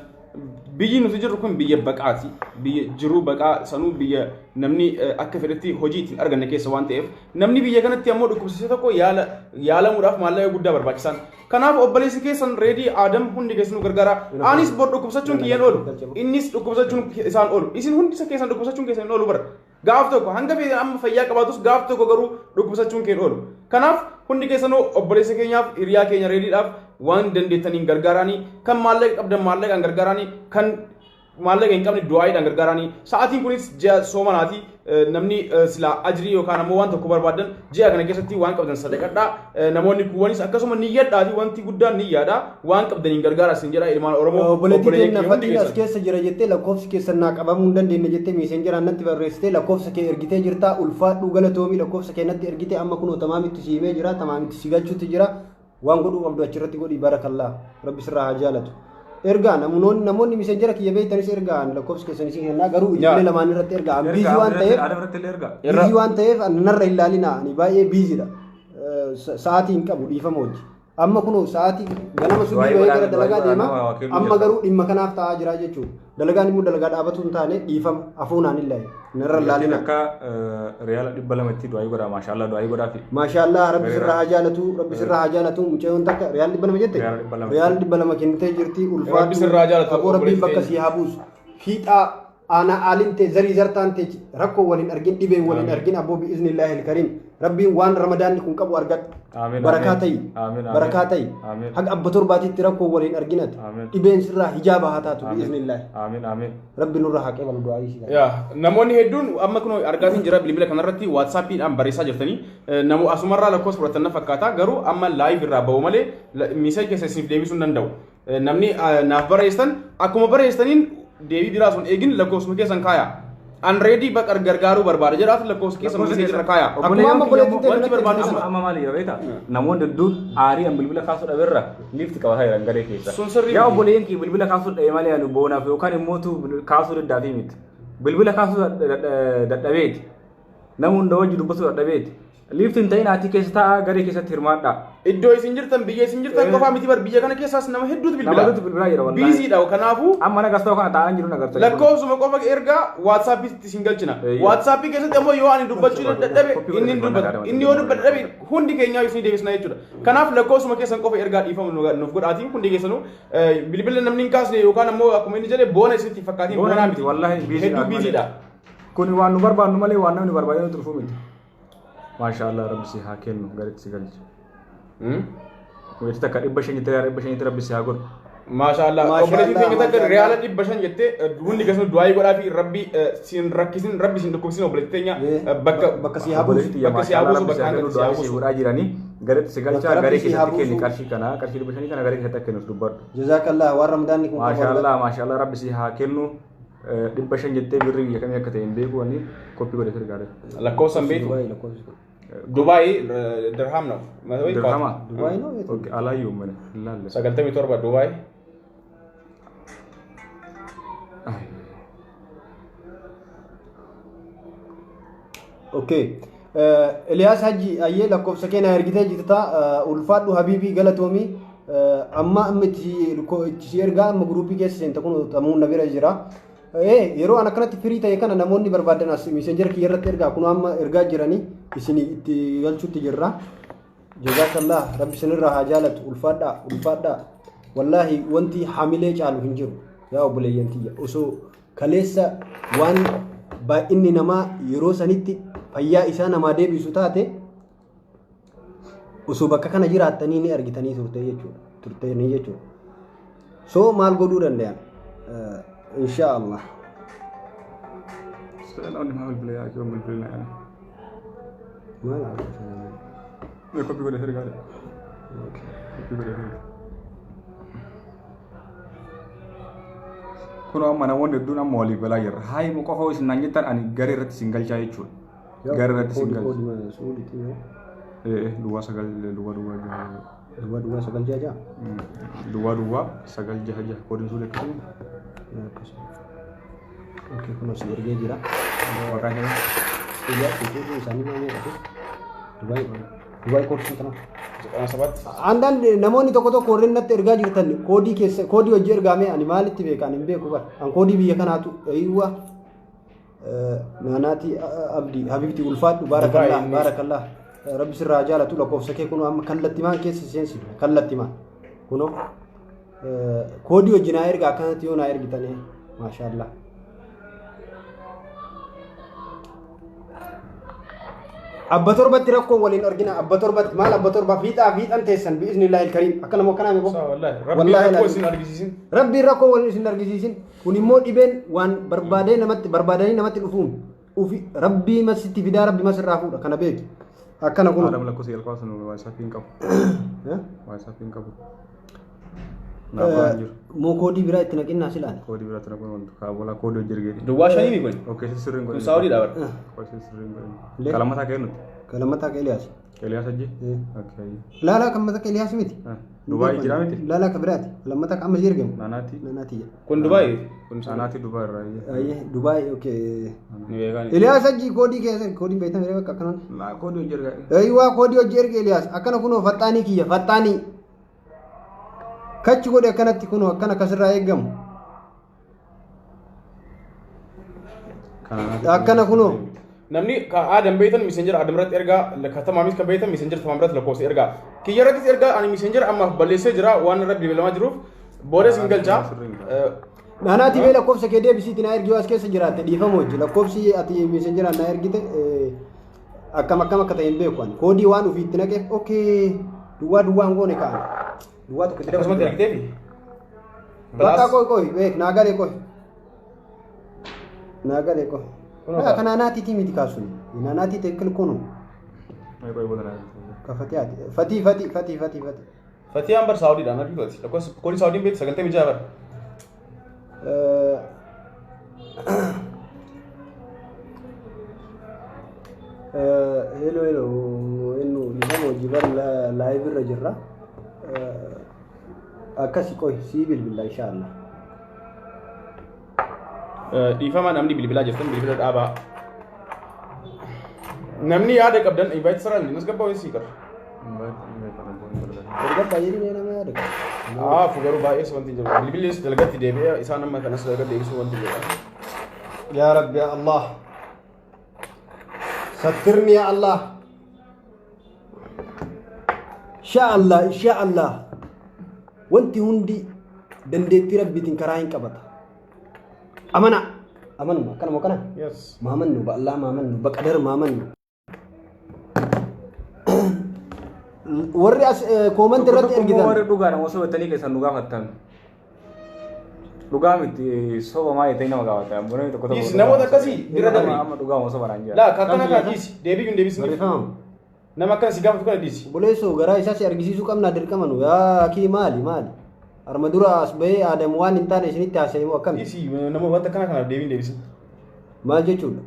Biyyi nuti jirru kun biyya baqaati. Biyya jiruu baqaa sanuu, biyya namni akka fedhetti hojii ittiin arganne keessa waan ta'eef, namni biyya kanatti ammoo dhukkubsise tokko yaala yaalamuudhaaf maallaqa guddaa barbaachisan. Kanaaf obboleessi keessan Reedii Aadam hundi keessanuu gargaara. Anis bor dhukkubsachuun kiyyaan oolu. Innis dhukkubsachuun isaan oolu. Isin hundi isa keessan dhukkubsachuun keessan hin oolu bara. Gaaf tokko hanga feetan amma fayyaa qabaatus, gaaf tokko garuu dhukkubsachuun kee hin oolu. Kanaaf hundi keessanuu obboleessa keenyaaf, hiriyaa keenya Reediidhaaf waan dandeettaniin gargaaraanii, kan maallaqa qabdan maallaqaan gargaaraanii, kan maallaqa hin qabne du'aayiidhaan gargaaraanii. Sa'aatiin kunis ji'a soomanaati. Namni silaa ajrii yookaan ammoo waan tokko barbaadan ji'a kana keessatti waan qabdan sadaqadhaa. Namoonni kuuwwanis akkasuma niyyadhaati, wanti guddaan niyyaadha. Waan qabdaniin gargaara isin jedha, ilmaan Oromoo. Obboleettii obboleeyyan keenya kiyya hundi Fatiin as keessan. keessa jira jettee lakkoofsi keessan naa qabamuu hin dandeenye jettee Messengeraan natti barreessitee lakkoofsa kee ergitee jirta. Ulfaadhuu, galatoomii, lakkoofsa kee natti ergite. Amma kunoo tamaamitti si himee jira, tamaamitti si galchuutti jira. Waan godhuu qabdu achirratti godhii. Barakallaa, Rabbi sirraa haa jaalatu. Ergaa namoonni Messengera kiyya beektanis ergaa, ani lakkoofsa keessan isin kennaa, garuu ijoollee lamaan irratti ergaa. An busy waan ta'eef Adam irratti illee ergaa. Busy waan ta'eef ani narra hin laalina, ani baay'ee busydha. Sa'aatii hin qabu, dhiifama hojii. Amma kunoo sa'aatii ganama subii bahee gara dalagaa deema. Amma garuu dhimma kanaaf taa'aa jira jechuudha. Dalagaan immoo dalagaa dhaabatu hin taane dhiifama afuunaan hin laaye. Narra laalina. Akka riyaala 200tti du'aayii godhaa maashaallah du'aayii godhaafi. Maashaallah rabbi sirraa haa jaalatu rabbi sirraa haa jaalatu mucayyoon takka riyaal 200 jette Riyaala 200. riyaal 200 kennitee jirti ulfaatu Rabbi sirraa haa jaalatu, aboo rabbiin bakka obboleettii sii haa buusu fiixaa aanaa aalin tee zarii zartaan tee rakkoo waliin argin dhibeen waliin argin aboo bi'iznillaahi alkariim rabbiin waan ramadaanni kun qabu argadhu Amiin, barakaa amiin. ta'i Amiin, amiin. barakaa ta'i Amiin. haga abba torbaatitti rakkoo waliin arginati Amiin. dhibeen sirraa hijaaba haa taatu bi'iznillaahi Amiin amiin. rabbi nurra haa qeebalu du'aayii si Yaa, namoonni hedduun amma kun argaatiin jira bilbila kanarratti waatsaappiidhaan barreessaa jirtanii namu asumarraa lakkoofsa fudhatan na fakkaata garuu amma laayiv irraa ba'u malee miisee keessa isiniif deebisuu hin danda'u. Namni naaf barreessitan akkuma barreessitaniin deebii biraa sun eegin lakkoofsuma keessan kaaya. An reedii bakka gargaaruu barbaada jedhaaf lakkoofsa keessan miisee irra kaaya. Akkuma amma obboleettiin ta'e Wanti barbaadu Amma suma. amma maali jira beektaa? Namoonni hedduun aarii an bilbila kaasuu dhaberra liifti qabataa jiran garee keessa. Sun sirrii Yaa miti. obboleeyyan kee bilbila kaasuu dhabe malee ani boonaaf yookaan immoo tu kaasuu daddaafii miti. Bilbila kaasuu dadhabeeti. Nama hunda wajji dubbachuu dadhabeeti. Liifti hin ta'in ati keessa taa'aa garee keessatti hirmaadhaa. Iddoo isin jirtan biyya isin jirtan qofaa miti bar biyya kana keessaas nama hedduutu bilbila. Nama hedduutu bilbilaa jira wallaahi. Biiziidha kanaafuu Amma nagas ta'u kana taa'aan jiru nagarta. lakkoofsuma qofa ergaa waatsaappiitti isin galchina. Eeyyee. Waatsaappii keessatti ammoo yoo ani dubbachuu dadhabe Koppii inni hin godhate dubbatu. banaa Inni yoo dubbadhe dadhabe hundi keenyaa isin deebisna jechuudha. Kanaaf lakkoofsuma keessan qofa ergaa dhiifama nuuf godhaatii hundi keessanuu bilbila namni hin kaasne yookaan ammoo akkuma inni jedhe boona isinitti fakkaatiin Boona boonaa miti wallaahi biiziidha. Hedduu biiziidha. Kun waan nu barbaannu malee waan namni barbaadee nutti dhufu miti. Maashaallah rabbi si haa kennu garitti si galche. Weetti takka 500 jettee 500tti rabbi si haa godhu. Maashaallah. Maashaallah, Obboleettiin keenya takka maashaallah. riyaala 500 jettee hundi keessanuu du'aayii godhaa fi rabbi siin rakkisin rabbi siin dhukkubsin obboleettii teenya bakka bakka si haa buusu. Obboleetti tiyya Bakka si haa maashaallah buusu, rabbi si haa bakka kennu si haa du'aa si buusu. godhaa jiranii garitti si galchaa Bakka garee rabbi si haa keessatti kenni buusu. qarshii kana qarshii 500 kana garee keessatti akka kennuuf dubbadhu. Jazakallah waan ramadaanni kun qabu argadhu. Maashaallah maashaallah rabbi si haa kennu 500 jettee birrii biyya kamii akka ta'e hin beeku ani koppii godhee gargaare. Lakkoofsan beektu. Dubaay lakkoofsi kun. Dubaay dirham ነው. Dirhama? Dubaay ነው የት? Okay alaayyuu mana hin laalle. 97 Dubaay. Okay. Eliyaas Hajji ayyee lakkoofsa kee na ergitee jirta ulfaadhu habiibii galatoomii amma amma itti itti si ergaa amma guruupii keessa seenta kun xamuun na bira jira. Yeroo an akkanatti firii ta'e kana namoonni barbaadan as messenger kiyya irratti ergaa kun amma ergaa jiranii isin itti galchuutti jirra. Jazaakallah rabbi isinirraa haa jaalatu ulfaadhaa ulfaadhaa. Wallaahi wanti hamilee caalu hin jiru yaa obboleeyyan tiyya osoo kaleessa waan baay'inni namaa yeroo sanitti fayyaa isaa namaa deebisu taate osoo bakka kana jiraattanii ni argitanii turte jechuudha turtanii jechuudha. So maal godhuu danda'an insha Allah. Namni maa bilbila yaa kiyoon bilbila yaa. Maal Koppii godhee gargaare. Koppii godhee gargaare. Kun amma namoonni hedduun amma waliif galaa jirra. Haayi mu qofa isin naan jettan ani garee irratti isin galchaa jechuudha. Garee irratti isin galcha. Duwwaa sagal duwwaa duwwaa jaha. Duwwaa duwwaa sagal jaha jaha. Duwwaa duwwaa sagal jaha jaha koodiin sun akkasuma. Okay, kun asii ergee jira. Maqaan isaa. Iyyaa cuucuu isaanii maal jedhatu? Dubaay Dubaay koodii kana. 97. Andaan namoonni tokko tokko warreen natti ergaa jirtan koodii keessa koodii hojii ergaame ani maalitti beeka ani hin beeku bara an koodii biyya kanaatu eeywa naanaati abdii habibti ulfaadhu baarakallah baarakallah rabbi sirraa jaalatu lakkoofsa kee kunoo amma kallattimaan keessa seensi kallattimaan kunoo koodii hojii naa ergaa akkanatti yoo naa ergitanii maashaallah. Abba torbatti rakkoon waliin argina abba torbatti maal abba torba fiixaa fiixan teessan bi'iznillaahi ilkariim akka nama akkanaa meeqo. Rabbi rakkoo isin argisiisin. Rabbiin rakkoo waliin isin argisiisin kun immoo dhibeen waan barbaadee namatti barbaadanii namatti dhufuun ufi rabbii masitti fidaa rabbi masirraa fuudha kana beeki akkana kun. Adam lakkoofsa jalqabaa sun waatsaappii hin qabu. Waatsaappii hin qabu. Naaf waan jiru. Moo koodii biraa itti naqinnaa silaan. Koodii biraatti naquun wantu kaabola koodii hojii ergee. Duwwaa shanii kun. Okay, sirriin Kun godhin. Saawudiidha bara. Okay, sirriin godhin. Kalamataa kennuti. Kalamataa ka Eliyaas. Eliyaas Hajji? Okay. Laalaa kan mataa ka Eliyaas miti. Dubaay jira miti? Laalaa ka biraati. Lammataa ka amma si ergamu. Naanaati. Naanaati jedha. Kun Dubaay. Kun Naanaati Dubaay irraa. Ayyee Dubaay okay. Ni beekaan. Eliyaas Hajji koodii keessa koodiin beektan bakka akkanaan. Laa koodii hojii ergaa. Eeyyuwaa koodii hojii erge Eliyaas akkana kunoo faxxaanii kiyya faxxaanii. Kachi godhe akkanatti kunoo akkana akkasirraa eeggamu. Akkana kunoo. Namni ka Aadam beektan Messenger Aadam irratti ergaa, ka Tamaamis kan beektan Messenger Tamaam irratti lakkoofsa ergaa. Kiyya irrattis ergaa, ani Messenger ammaaf balleessee jira waan irra bilbilamaa jiruuf booda isin galcha. Naanaati mee lakkoofsa kee deebisiitii naa ergi yoo as keessa jiraatte dhiifama hojii lakkoofsi ati Messengeraan naa ergite akkam akkam akka ta'e hin beeku ani koodii waan ofii itti naqeef okay duwwaa duwwaa hin goone ka'an duwwaa tokko itti Akkasumatti dabaltu. ergiteefi. Bakka qoy qoy beek naa galee qoy naa galee qoy. Kunoo ka'a. Kana naanaatiitii miti kaasuun naanaatii teekil kunu kafatee ati fatii fatii fatii fatii fatii. Fatiyaan bar Saawudiidhaan argitu ati. Lakkoofsa koodii Saawudiin beektu 96 bar. Hello hello innu dhiifama hojii bar live irra jirra. Akkasi qoy sii bilbila inshaallah. Dhiifama namni bilbilaa jirtan bilbila dhaabaa. Namni yaada qabdan invite sarara inni nas gabbaa wayii sii qaba. Erga baay'ee nama yaada qaba. Aafu garuu baay'ees wanti jiru. Bilbillis dalgatti deebi'ee isaan amma kanas dalgatti deebisuu wanti jiru. Ya Rabbi ya Allah. Sattirni ya Allah. Insha Allah insha Allah. Wanti hundi dandeettii Rabbiitiin karaa hin qabata. Amana. Amanuma akkanuma kana. Yes. Maamannu ba Allah maamannu ba qadar maamannu. Warri as comment irratti ergitan. Warri dhugaadha osoo jettanii keessan nu gaafattan. Dhugaa miti soba maa jettanii nama gaafatan. Namni tokko tokko. Dhiisi, namoota akkasii bira dabri. Amma dhugaa osoo banaan jira. Laa kan akkana kana dhiisi. Deebii hin deebisni. Barreeffama. Nama akkana si gaafatu kana dhiisi. Obboleessoo garaa isaa si argisiisuu qabna dirqama nu yaa kii maali maali. Arma dura as bahee Aadam waan hin taane isinitti haasa'e moo akkami? Dhiisi nama wanta akkana kanaaf deebii hin deebisin. Maal jechuudha?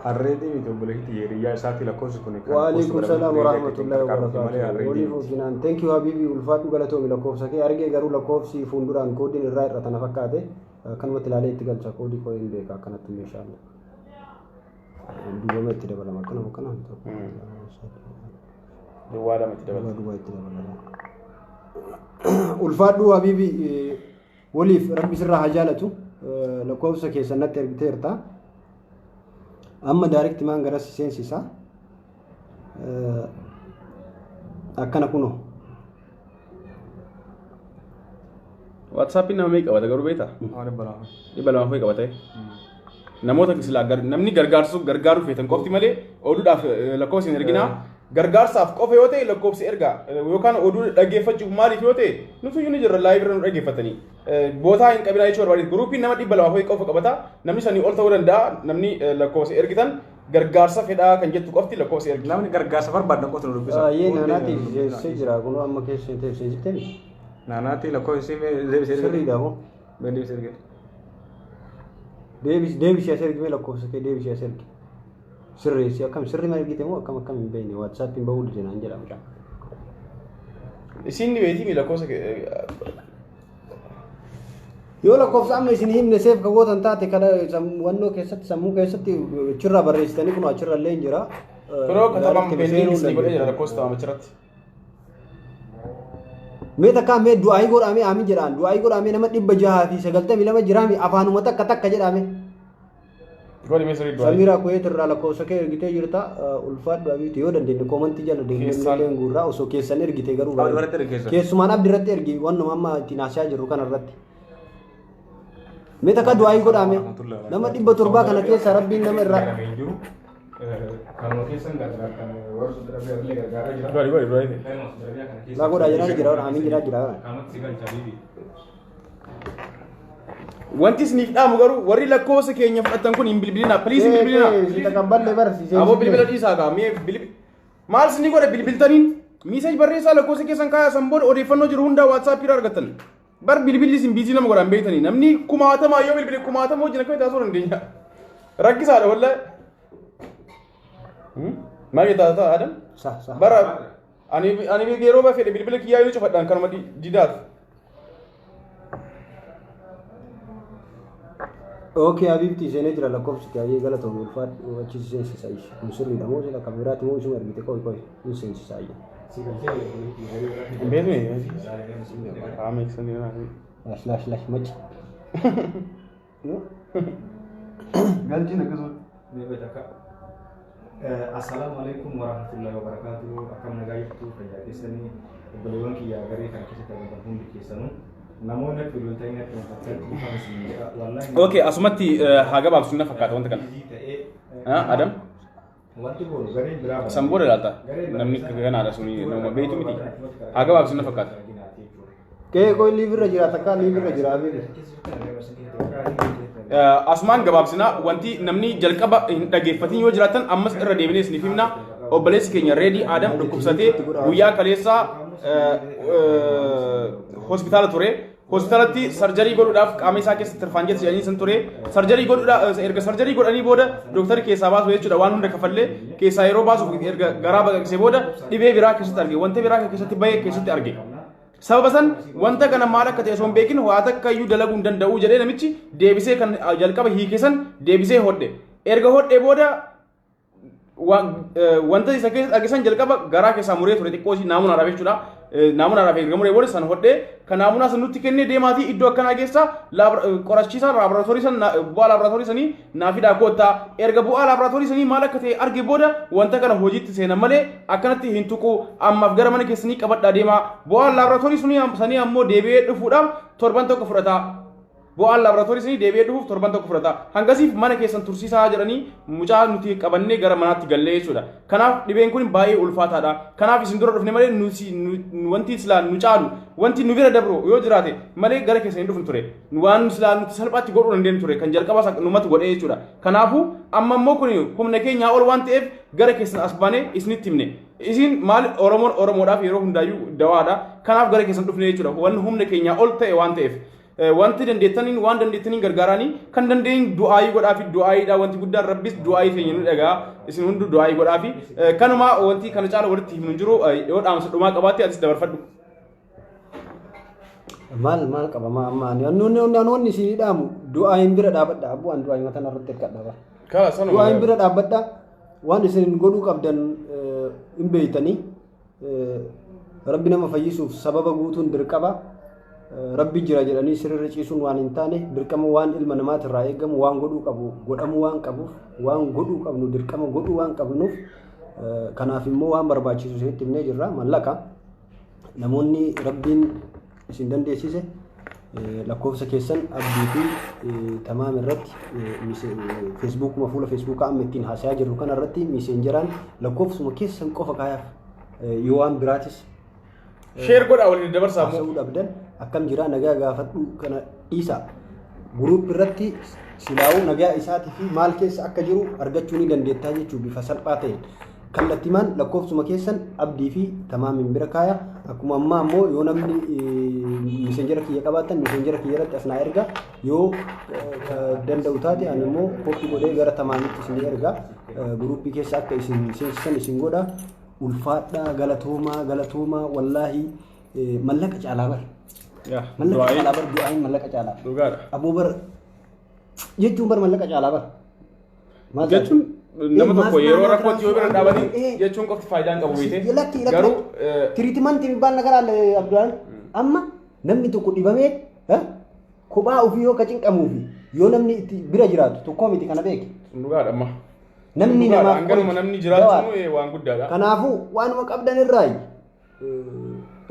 Harreetii miti obboleetti hiriyyaa isaatti lakkoofsi kun kan Waalaikum salaam wa rahmatullahi wa malee barakatuh. harreetii Waliif miti. ofinaan. Thank you Habibi ulfaadhu galatoomi lakkoofsa kee argee garuu lakkoofsi fuulduraan koodiin irraa hir'ata na fakkaate akkanumatti ilaalee itti galcha koodii koo hin beeka akkanatti meeshaalee. Duubama itti dabalama akkanuma akkanuma. Duwwaa lama itti dabalata. Duwwaa duwwaa itti dabalama. Ulfaadhu Habibi waliif rabbi sirraa haa jaalatu lakkoofsa keessan natti ergiteerta. Amma direct maan gara si seensisa. Akkana kunoo. WhatsAppiin nama meeqa qabata garuu beektaa? Waan 200. 200 fe'ee qabate. Namoota silaa namni gargaarsu gargaaruu feetan qofti malee oduudhaaf lakkoofsa hin erginaa. Gargaarsaaf qofa yoo ta'e lakkoofsa ergaa yookaan oduu dhaggeeffachuuf maaliif yoo ta'e nuti iyyuu ni jirra live irra nu dhaggeeffatanii. Bootaa hin qabinaa jechuu barbaade guruupiin nama 200 fe'ee qofa qabata namni sanii ol ta'uu danda'a namni lakkoofsa ergitan gargaarsa fedhaa kan jettu qofti lakkoofsa ergi. Namni gargaarsa barbaadan qofti nu dubbisa. Yee naanaatiif seensisee jira kunoo amma keessa seensistee miti. Naanaatti lakkoofsi deebisee erge. Sirriidha moo? Mee deebisee erge. Deebisi deebisi as ergi mee lakkoofsa kee deebisi as ergi. Sirreessi akkam sirrii ma ergite moo akkam akkam hin beekne WhatsAppiin bahuu dide naan jedha mucaan. Isiin ni beektii mi lakkoofsa Yoo lakkoofsa amma isin himne save ka gootan taate kana wannoo keessatti sammuu keessatti achirraa barreessitanii kun achirra illee hin jira. Kunoo katamaan Direct pending seenuu isinii godhee jira dandeessu. lakkoofsa ta'ama achirratti. Mee takkaa mee du'aayii godhaamee aamin jedhaan du'aayii godhaamee nama 692 jiraami afaanuma takka takka jedhaame. Godhi mee sirrii du'aayii. Samiraa Kuweet irraa lakkoofsa kee ergitee jirta ulfaadhu abiiti yoo dandeenye koomantii jala deemnee Keessaan. illee guurraa osoo keessan ergite garuu Abdi irratti ergi keessan. Keessumaan abdi irratti ergi wannuma amma ittiin haasa'aa jirru kana irratti. Mee takka du'aayii godhaame nama 700 kana keessa rabbiin nama irraa. Gargaarame hin jiru. Kanuma keessan gargaartan warra Saudi Arabiyaa illee gargaaraa jira. Godhi godhi du'aayii. Kanuma Saudi Arabiyaa kana keessa. Laa godhaa jiraan jira amiin jira jira. Kanumatti si galcha bibi. Wanti isiniif dhaamu garuu warri lakkoofsa keenya fudhatan kun hin bilbilinaa. Please hin bilbilinaa. Si taqabballe barsiisee. Aboo bilbila dhiisaa gaa mee bilbil maal isinii godhe bilbiltaniin message barreessaa lakkoofsa keessan kaayaa san booda odeeffannoo jiru hundaa WhatsApp irraa argattan. Bar bilbilli isin busy nama godhan beektanii namni kumaatamaa yoo bilbile kumaatama wajjin akkamitti haasa'uu dandeenya. Rakkisaadha wallahi. Maal jettaa ta'a Adam? Sa sa. Bara ani yeroo ba fedhe bilbila kiyyaa yoo cufadhaan kanuma didaaf. Okay, Habibti, seenee jira lakkoofsi kee. Ayyee, galatoomii, ulfaadhu. Achi seensisa ishee. Kun sirriidha moo sila kan biraati moo isuma ergite? Qoy, qoy, hin seensisa ayyee. Beekni qaama eegsanii. Lash lash lash machi. Galchiin akkasuma. Assalaamu alaikum warahmatullahi wabarakatuh. Akkam nagaa jirtu? Fayyaa keessanii? Obboleewwan kiyyaa garee kana keessatti argaman hundi keessanuu, namoonni akka bilbiltanii natti maxxansan, dhiifama isin jedha. Wallaahi. Okay, asumatti haa gabaabsu na fakkaata wanta kana. Busy ta'ee Adam? Wanti goonu gareen biraa San booda ilaalta. Namni ganaadha suni nama beektu miti. Haa gabaabsu na fakkaata. Kee, qoy, live irra jira, takka live irra jira, Habibi. Asumaan gabaabsinaa. Wanti namni jalqaba hin dhageeffatin yoo jiraatan ammas irra deebinee isiniif himna. Obboleessi keenya Reedii Adam dhukkubsatee guyyaa kaleessaa hospitaala ture. Hospitaalatti surgery godhuudhaaf qaama isaa keessa tirfaanjetti jedhanii san ture. Surgery godhuudhaaf, erga surgery godhanii booda dooktarri keessaa baasu jechuudha, waan hunda kafallee keessaa yeroo baasuuf erga garaa baqaqsee booda dhibee biraa keessatti arge. Wanta biraa keessatti bahee keessatti arge. Sababa san wanta kana maal akka ta'e osoo hin beekin waa takka iyyuu dalaguu hin danda'u jedhee namichi deebisee kan jalqaba hiike san deebisee hodhe. Erga hodhee booda wanta isa keessatti arge san jalqaba garaa keessaa muree ture xiqqoo ishii naamunaadhaaf jechuudha. Naamunaadhaaf erga muree booda san hodhee kan naamunaa san nutti kennee, deemaatii iddoo akkanaa keessa qorachiisaa laaboraatoorii san bu'aa laaboraatoorii sanii naa fidaa koottaa, erga bu'aa laaboraatoorii sanii maal akka ta'e arge booda wanta kana hojiitti seenan malee akkanatti hin tuqu, ammaaf gara mana keessanii qabadhaa deemaa, bu'aan laaboraatoorii sanii ammoo deebi'ee dhufuudhaaf torban tokko fudhata. Bu'aan laaboraatoorii sanii deebi'ee dhufuuf torban tokko fudhata. Hangasiif mana keessan tursiisaa jedhanii mucaa nuti qabannee gara manaatti gallee jechuudha. Kanaaf dhibeen kun baay'ee ulfaataadha. Kanaaf isin dura dhufne malee nuti wanti silaa nu caalu, wanti nu bira dabru yoo jiraate malee gara keessan hin dhufnu ture. Waan silaa nuti salphaatti godhuu dandeenyu ture kan jalqaba numatu godhee jechuudha. Kanaafuu amma immoo kun humna keenyaa ol waan ta'eef gara keessan as baanee isinitti himne. Isin maal, Oromoon Oromoodhaaf yeroo hundaayyuu dawaadha. Kanaaf gara keessan dhufne jechuudha. Wanni humna keenyaa ol ta'e waan ta'eef. Wanti dandeettaniin, waan dandeettaniin gargaaranii, kan dandeenye du'aayii godhaafi. Du'aayiidha wanti guddaan. Rabbis du'aayii keenya nu dhagaa, isin hundu du'aayii godhaafi. Kanuma, wanti kana caala walitti himnu hin jiru. Yoo dhaamsa dhumaa qabaatte atis dabarfadhu. Maal maal qaba ma amma ani wanni isin dhaamu du'aayin bira dhaabadha, abbuu an du'aayi mataan irratti hirkadha bara. Du'aayin bira dhaabbadha. Waan isin godhuu qabdan hin beeytanii. Rabbi nama fayyisuuf sababa guutuun dirqama. Rabbi jira jedhanii sirriirra ciisuun waan hin taane, dirqama waan ilma namaatirraa eegamu waan godhuu qabu godhamuu waan qabuuf, waan godhuu qabnu dirqama godhuu waan qabnuuf, kanaaf immoo waan barbaachisu isinitti himnee jirra. Mallaqa namoonni Rabbiin isin dandeessise lakkoofsa keessan Abdii fi Tamaam irratti, Feesbuukuma, fuula Feesbuukaa amma ittiin haasayaa jirru kana irratti Messengeraan lakkoofsuma keessan qofa kaayaaf. Yoo waan biraatis Share godhaa, waliin dabarsaa immoo. Haasa'uu dhabdan, akkam jira nagaa gaafadhu kana dhiisa. Group irratti silaa'uu nagaa isaatii fi maal keessa akka jiru argachuu ni dandeettaa jechuu bifa salphaa ta'een. Kallattimaan lakkoofsuma keessan Abdii fi Tamaamiin bira kaaya. Akkuma ammaa ammoo yoo namni Messengera kiyya qabaattan Messengera kiyya irratti as naa erga. Yoo danda'u taate ani immoo copy godhee gara Tamaamitti isin erga. Group keessa akka isin seensisan isin godha. Ulfaadhaa, galatoomaa, galatoomaa. Wallaahi mallaqa caalaa bar. Mallaqa caalaa bar, du'aayin mallaqa caalaa. Dhugaadha. Aboo bar jechuun bar mallaqa caalaa bar. Maal taate? Jechuun nama tokko yeroo maal rakkootti yoo bira dhaabanii jechuun qofti faayidaa hin qabu beekte. Lakki, lakki. Garuu Treatment የሚባል ነገር አለ አብዱላን። Amma namni tokko dhibamee kophaa ofii yoo ka cinqamuu fi yoo namni itti bira jiraatu tokko miti, kana beeki. Dhugaadha amma. Namni Dhugaadha, namaaf hanganuma qoricha. Namni Dawaadha. jiraatu waan guddaadha. Kanaafuu waanuma qabdan irraayi.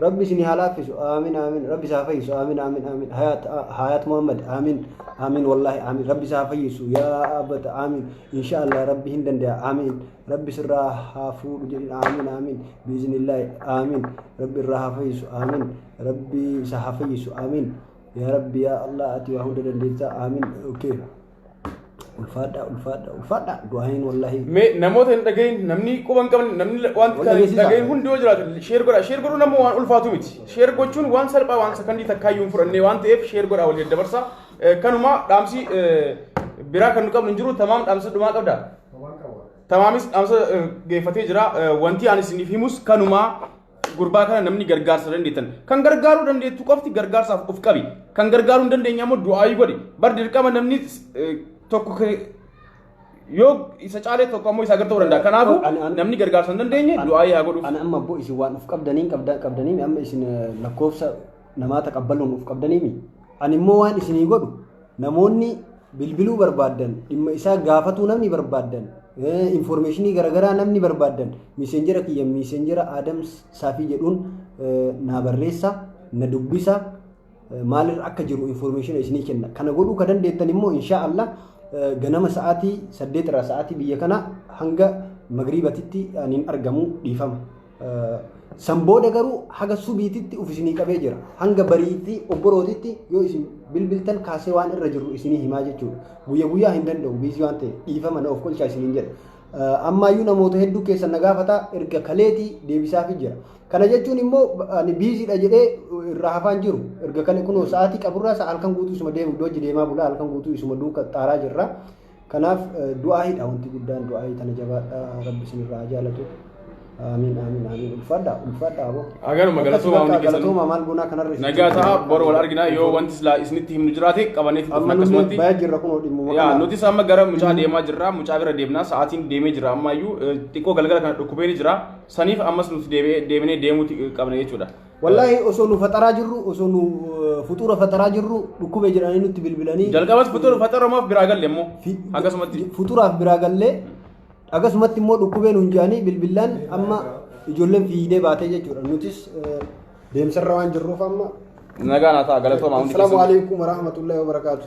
Rabbi isin haa laaffisu. Aamin, aamin. Rabbi isaa fayyisu. Aamin, aamin, aamin. Hayat, Hayat Muhammad. Aamin, aamin. Wallaahi aamin. Rabbi isaa fayyisu. Yaa abata, aamin. Inshaallah Rabbi hin danda'a. Aamin. Rabbi sirraa haa fuudhu jedhin. Aamin, aamin. Biiznillaahi, aamin. Rabbi irraa haa fayyisu. Aamin. Rabbi isa haa fayyisu. Aamin. Yaa Rabbi, yaa Allah, ati waa hunda dandeessaa. Aamin. Okay. Ulfaadha, ulfaadha, ulfaadha. Du'aayin wallaahi. Mee namoota hin dhagahin, namni quba hin qabne, namni waan Wal kana hin dhageessisaa. dhagahin hundi yoo jiraate share godha. Share godhuun ammoo waan ulfaatu miti. Share gochuun waan salphaa, waan sakandii takkaayyuu hin fudhannee waan ta'eef share godhaa, wal daddabarsaa. Kanuma dhaamsi biraa kan nu qabnu hin jiru. Tamaam, dhaamsa dhumaa qabdaa? Tamaamis dhaamsa geeffatee jira. Wanti ani isiniif himus kanuma. Gurbaa kana namni gargaarsa dandeettan, kan gargaaruu dandeettu qofti gargaarsaaf of qabi. Kan gargaaruu hin dandeenye ammoo du'aayii godhi. Bar dirqama namni tokko yoo isa caalee, tokko ammoo isaa gar ta'uu danda'a. Kanaafuu namni gargaarsa hin dandeenye du'aayii haa godhuuf. Ana amma abbo, isin waan of qabdaniin qabdanii, amma isin lakkoofsa namaa taqabbaluun of qabdaniimi. Ani immoo waan isinii godhu, namoonni bilbiluu barbaaddan, dhimma isaa gaafatuu namni barbaaddan, information garaagaraa namni barbaaddan, Messenger kiyya, Messenger Adam Saafii jedhuun naa barreessa, na dubbisa, maalirra akka jiru information isinii kenna. Kana godhuu ka dandeettan immoo insha Allah ganama sa'aatii 8 irraa, sa'aatii biyya kana, hanga magriibatitti ani hin argamu, dhiifama. San booda garuu haga subiititti uf isinii qabee jira. Hanga bariitti obborootitti yoo isin bilbiltan kaasee waan irra jiru isinii himaa jechuudha. Guyya guyyaa hin danda'u, busy waan ta'e, dhiifama, na of kolchaa isiniin jedha. Ammaayyuu namoota hedduu keessan na gaafata, erga kaleetii deebisaafi jira. Kana jechuun immoo ani busy dha jedhee irraa hafaan jiru. Erga kale kunoo sa'aatii qaburraa sa'a halkan guutuu isuma deemu, iddoo deemaa bula, halkan guutuu isuma duuka xaaraa jirra. Kanaaf du'aa hidha, wanti guddaan du'aa tana. Jabaadha, Rabbi isinirraa haa jaalatu. Amiin, amiin, amiin. Ulfaadha, ulfaadha aboo. Agaruma, galatooma hundi keessanuu. Galatooma, maal goonaa kanarra isin- Nagaa ta'a, bor wal argina. Yoo wanti silaa isinitti himnu jiraate qabaneef dhufna Amma nullee akkasumatti. bayaa jirra kunoo dhimmuma Yaa kana. nutis amma gara mucaa deemaa jirra. Mucaa bira deemnaa, sa'aatiin deemee jira ammayyuu, xiqqoo galgala kana dhukkubee ni jira. Saniif ammas nuti deebinee deemuuti qabna jechuudha. Wallaahi osoo nu faxaraa jirru, osoo nu fuxuura faxaraa jirru dhukkube jedhanii nutti bilbilanii. Jalqabas fuxuura faxarumaaf biraa galle immoo akkasumatti. Fuxuraaf biraa gallee, akkasumatti immoo dhukkubee nuun jedhanii bilbilaan, amma ijoolleen fiigdee baatee jechuudha. Nutis deemsarra waan jirruuf amma. Nagaa naa ta'a, galatooma hundi Assalaamu keessan. alaikum warahmatullahi wabarakaatu.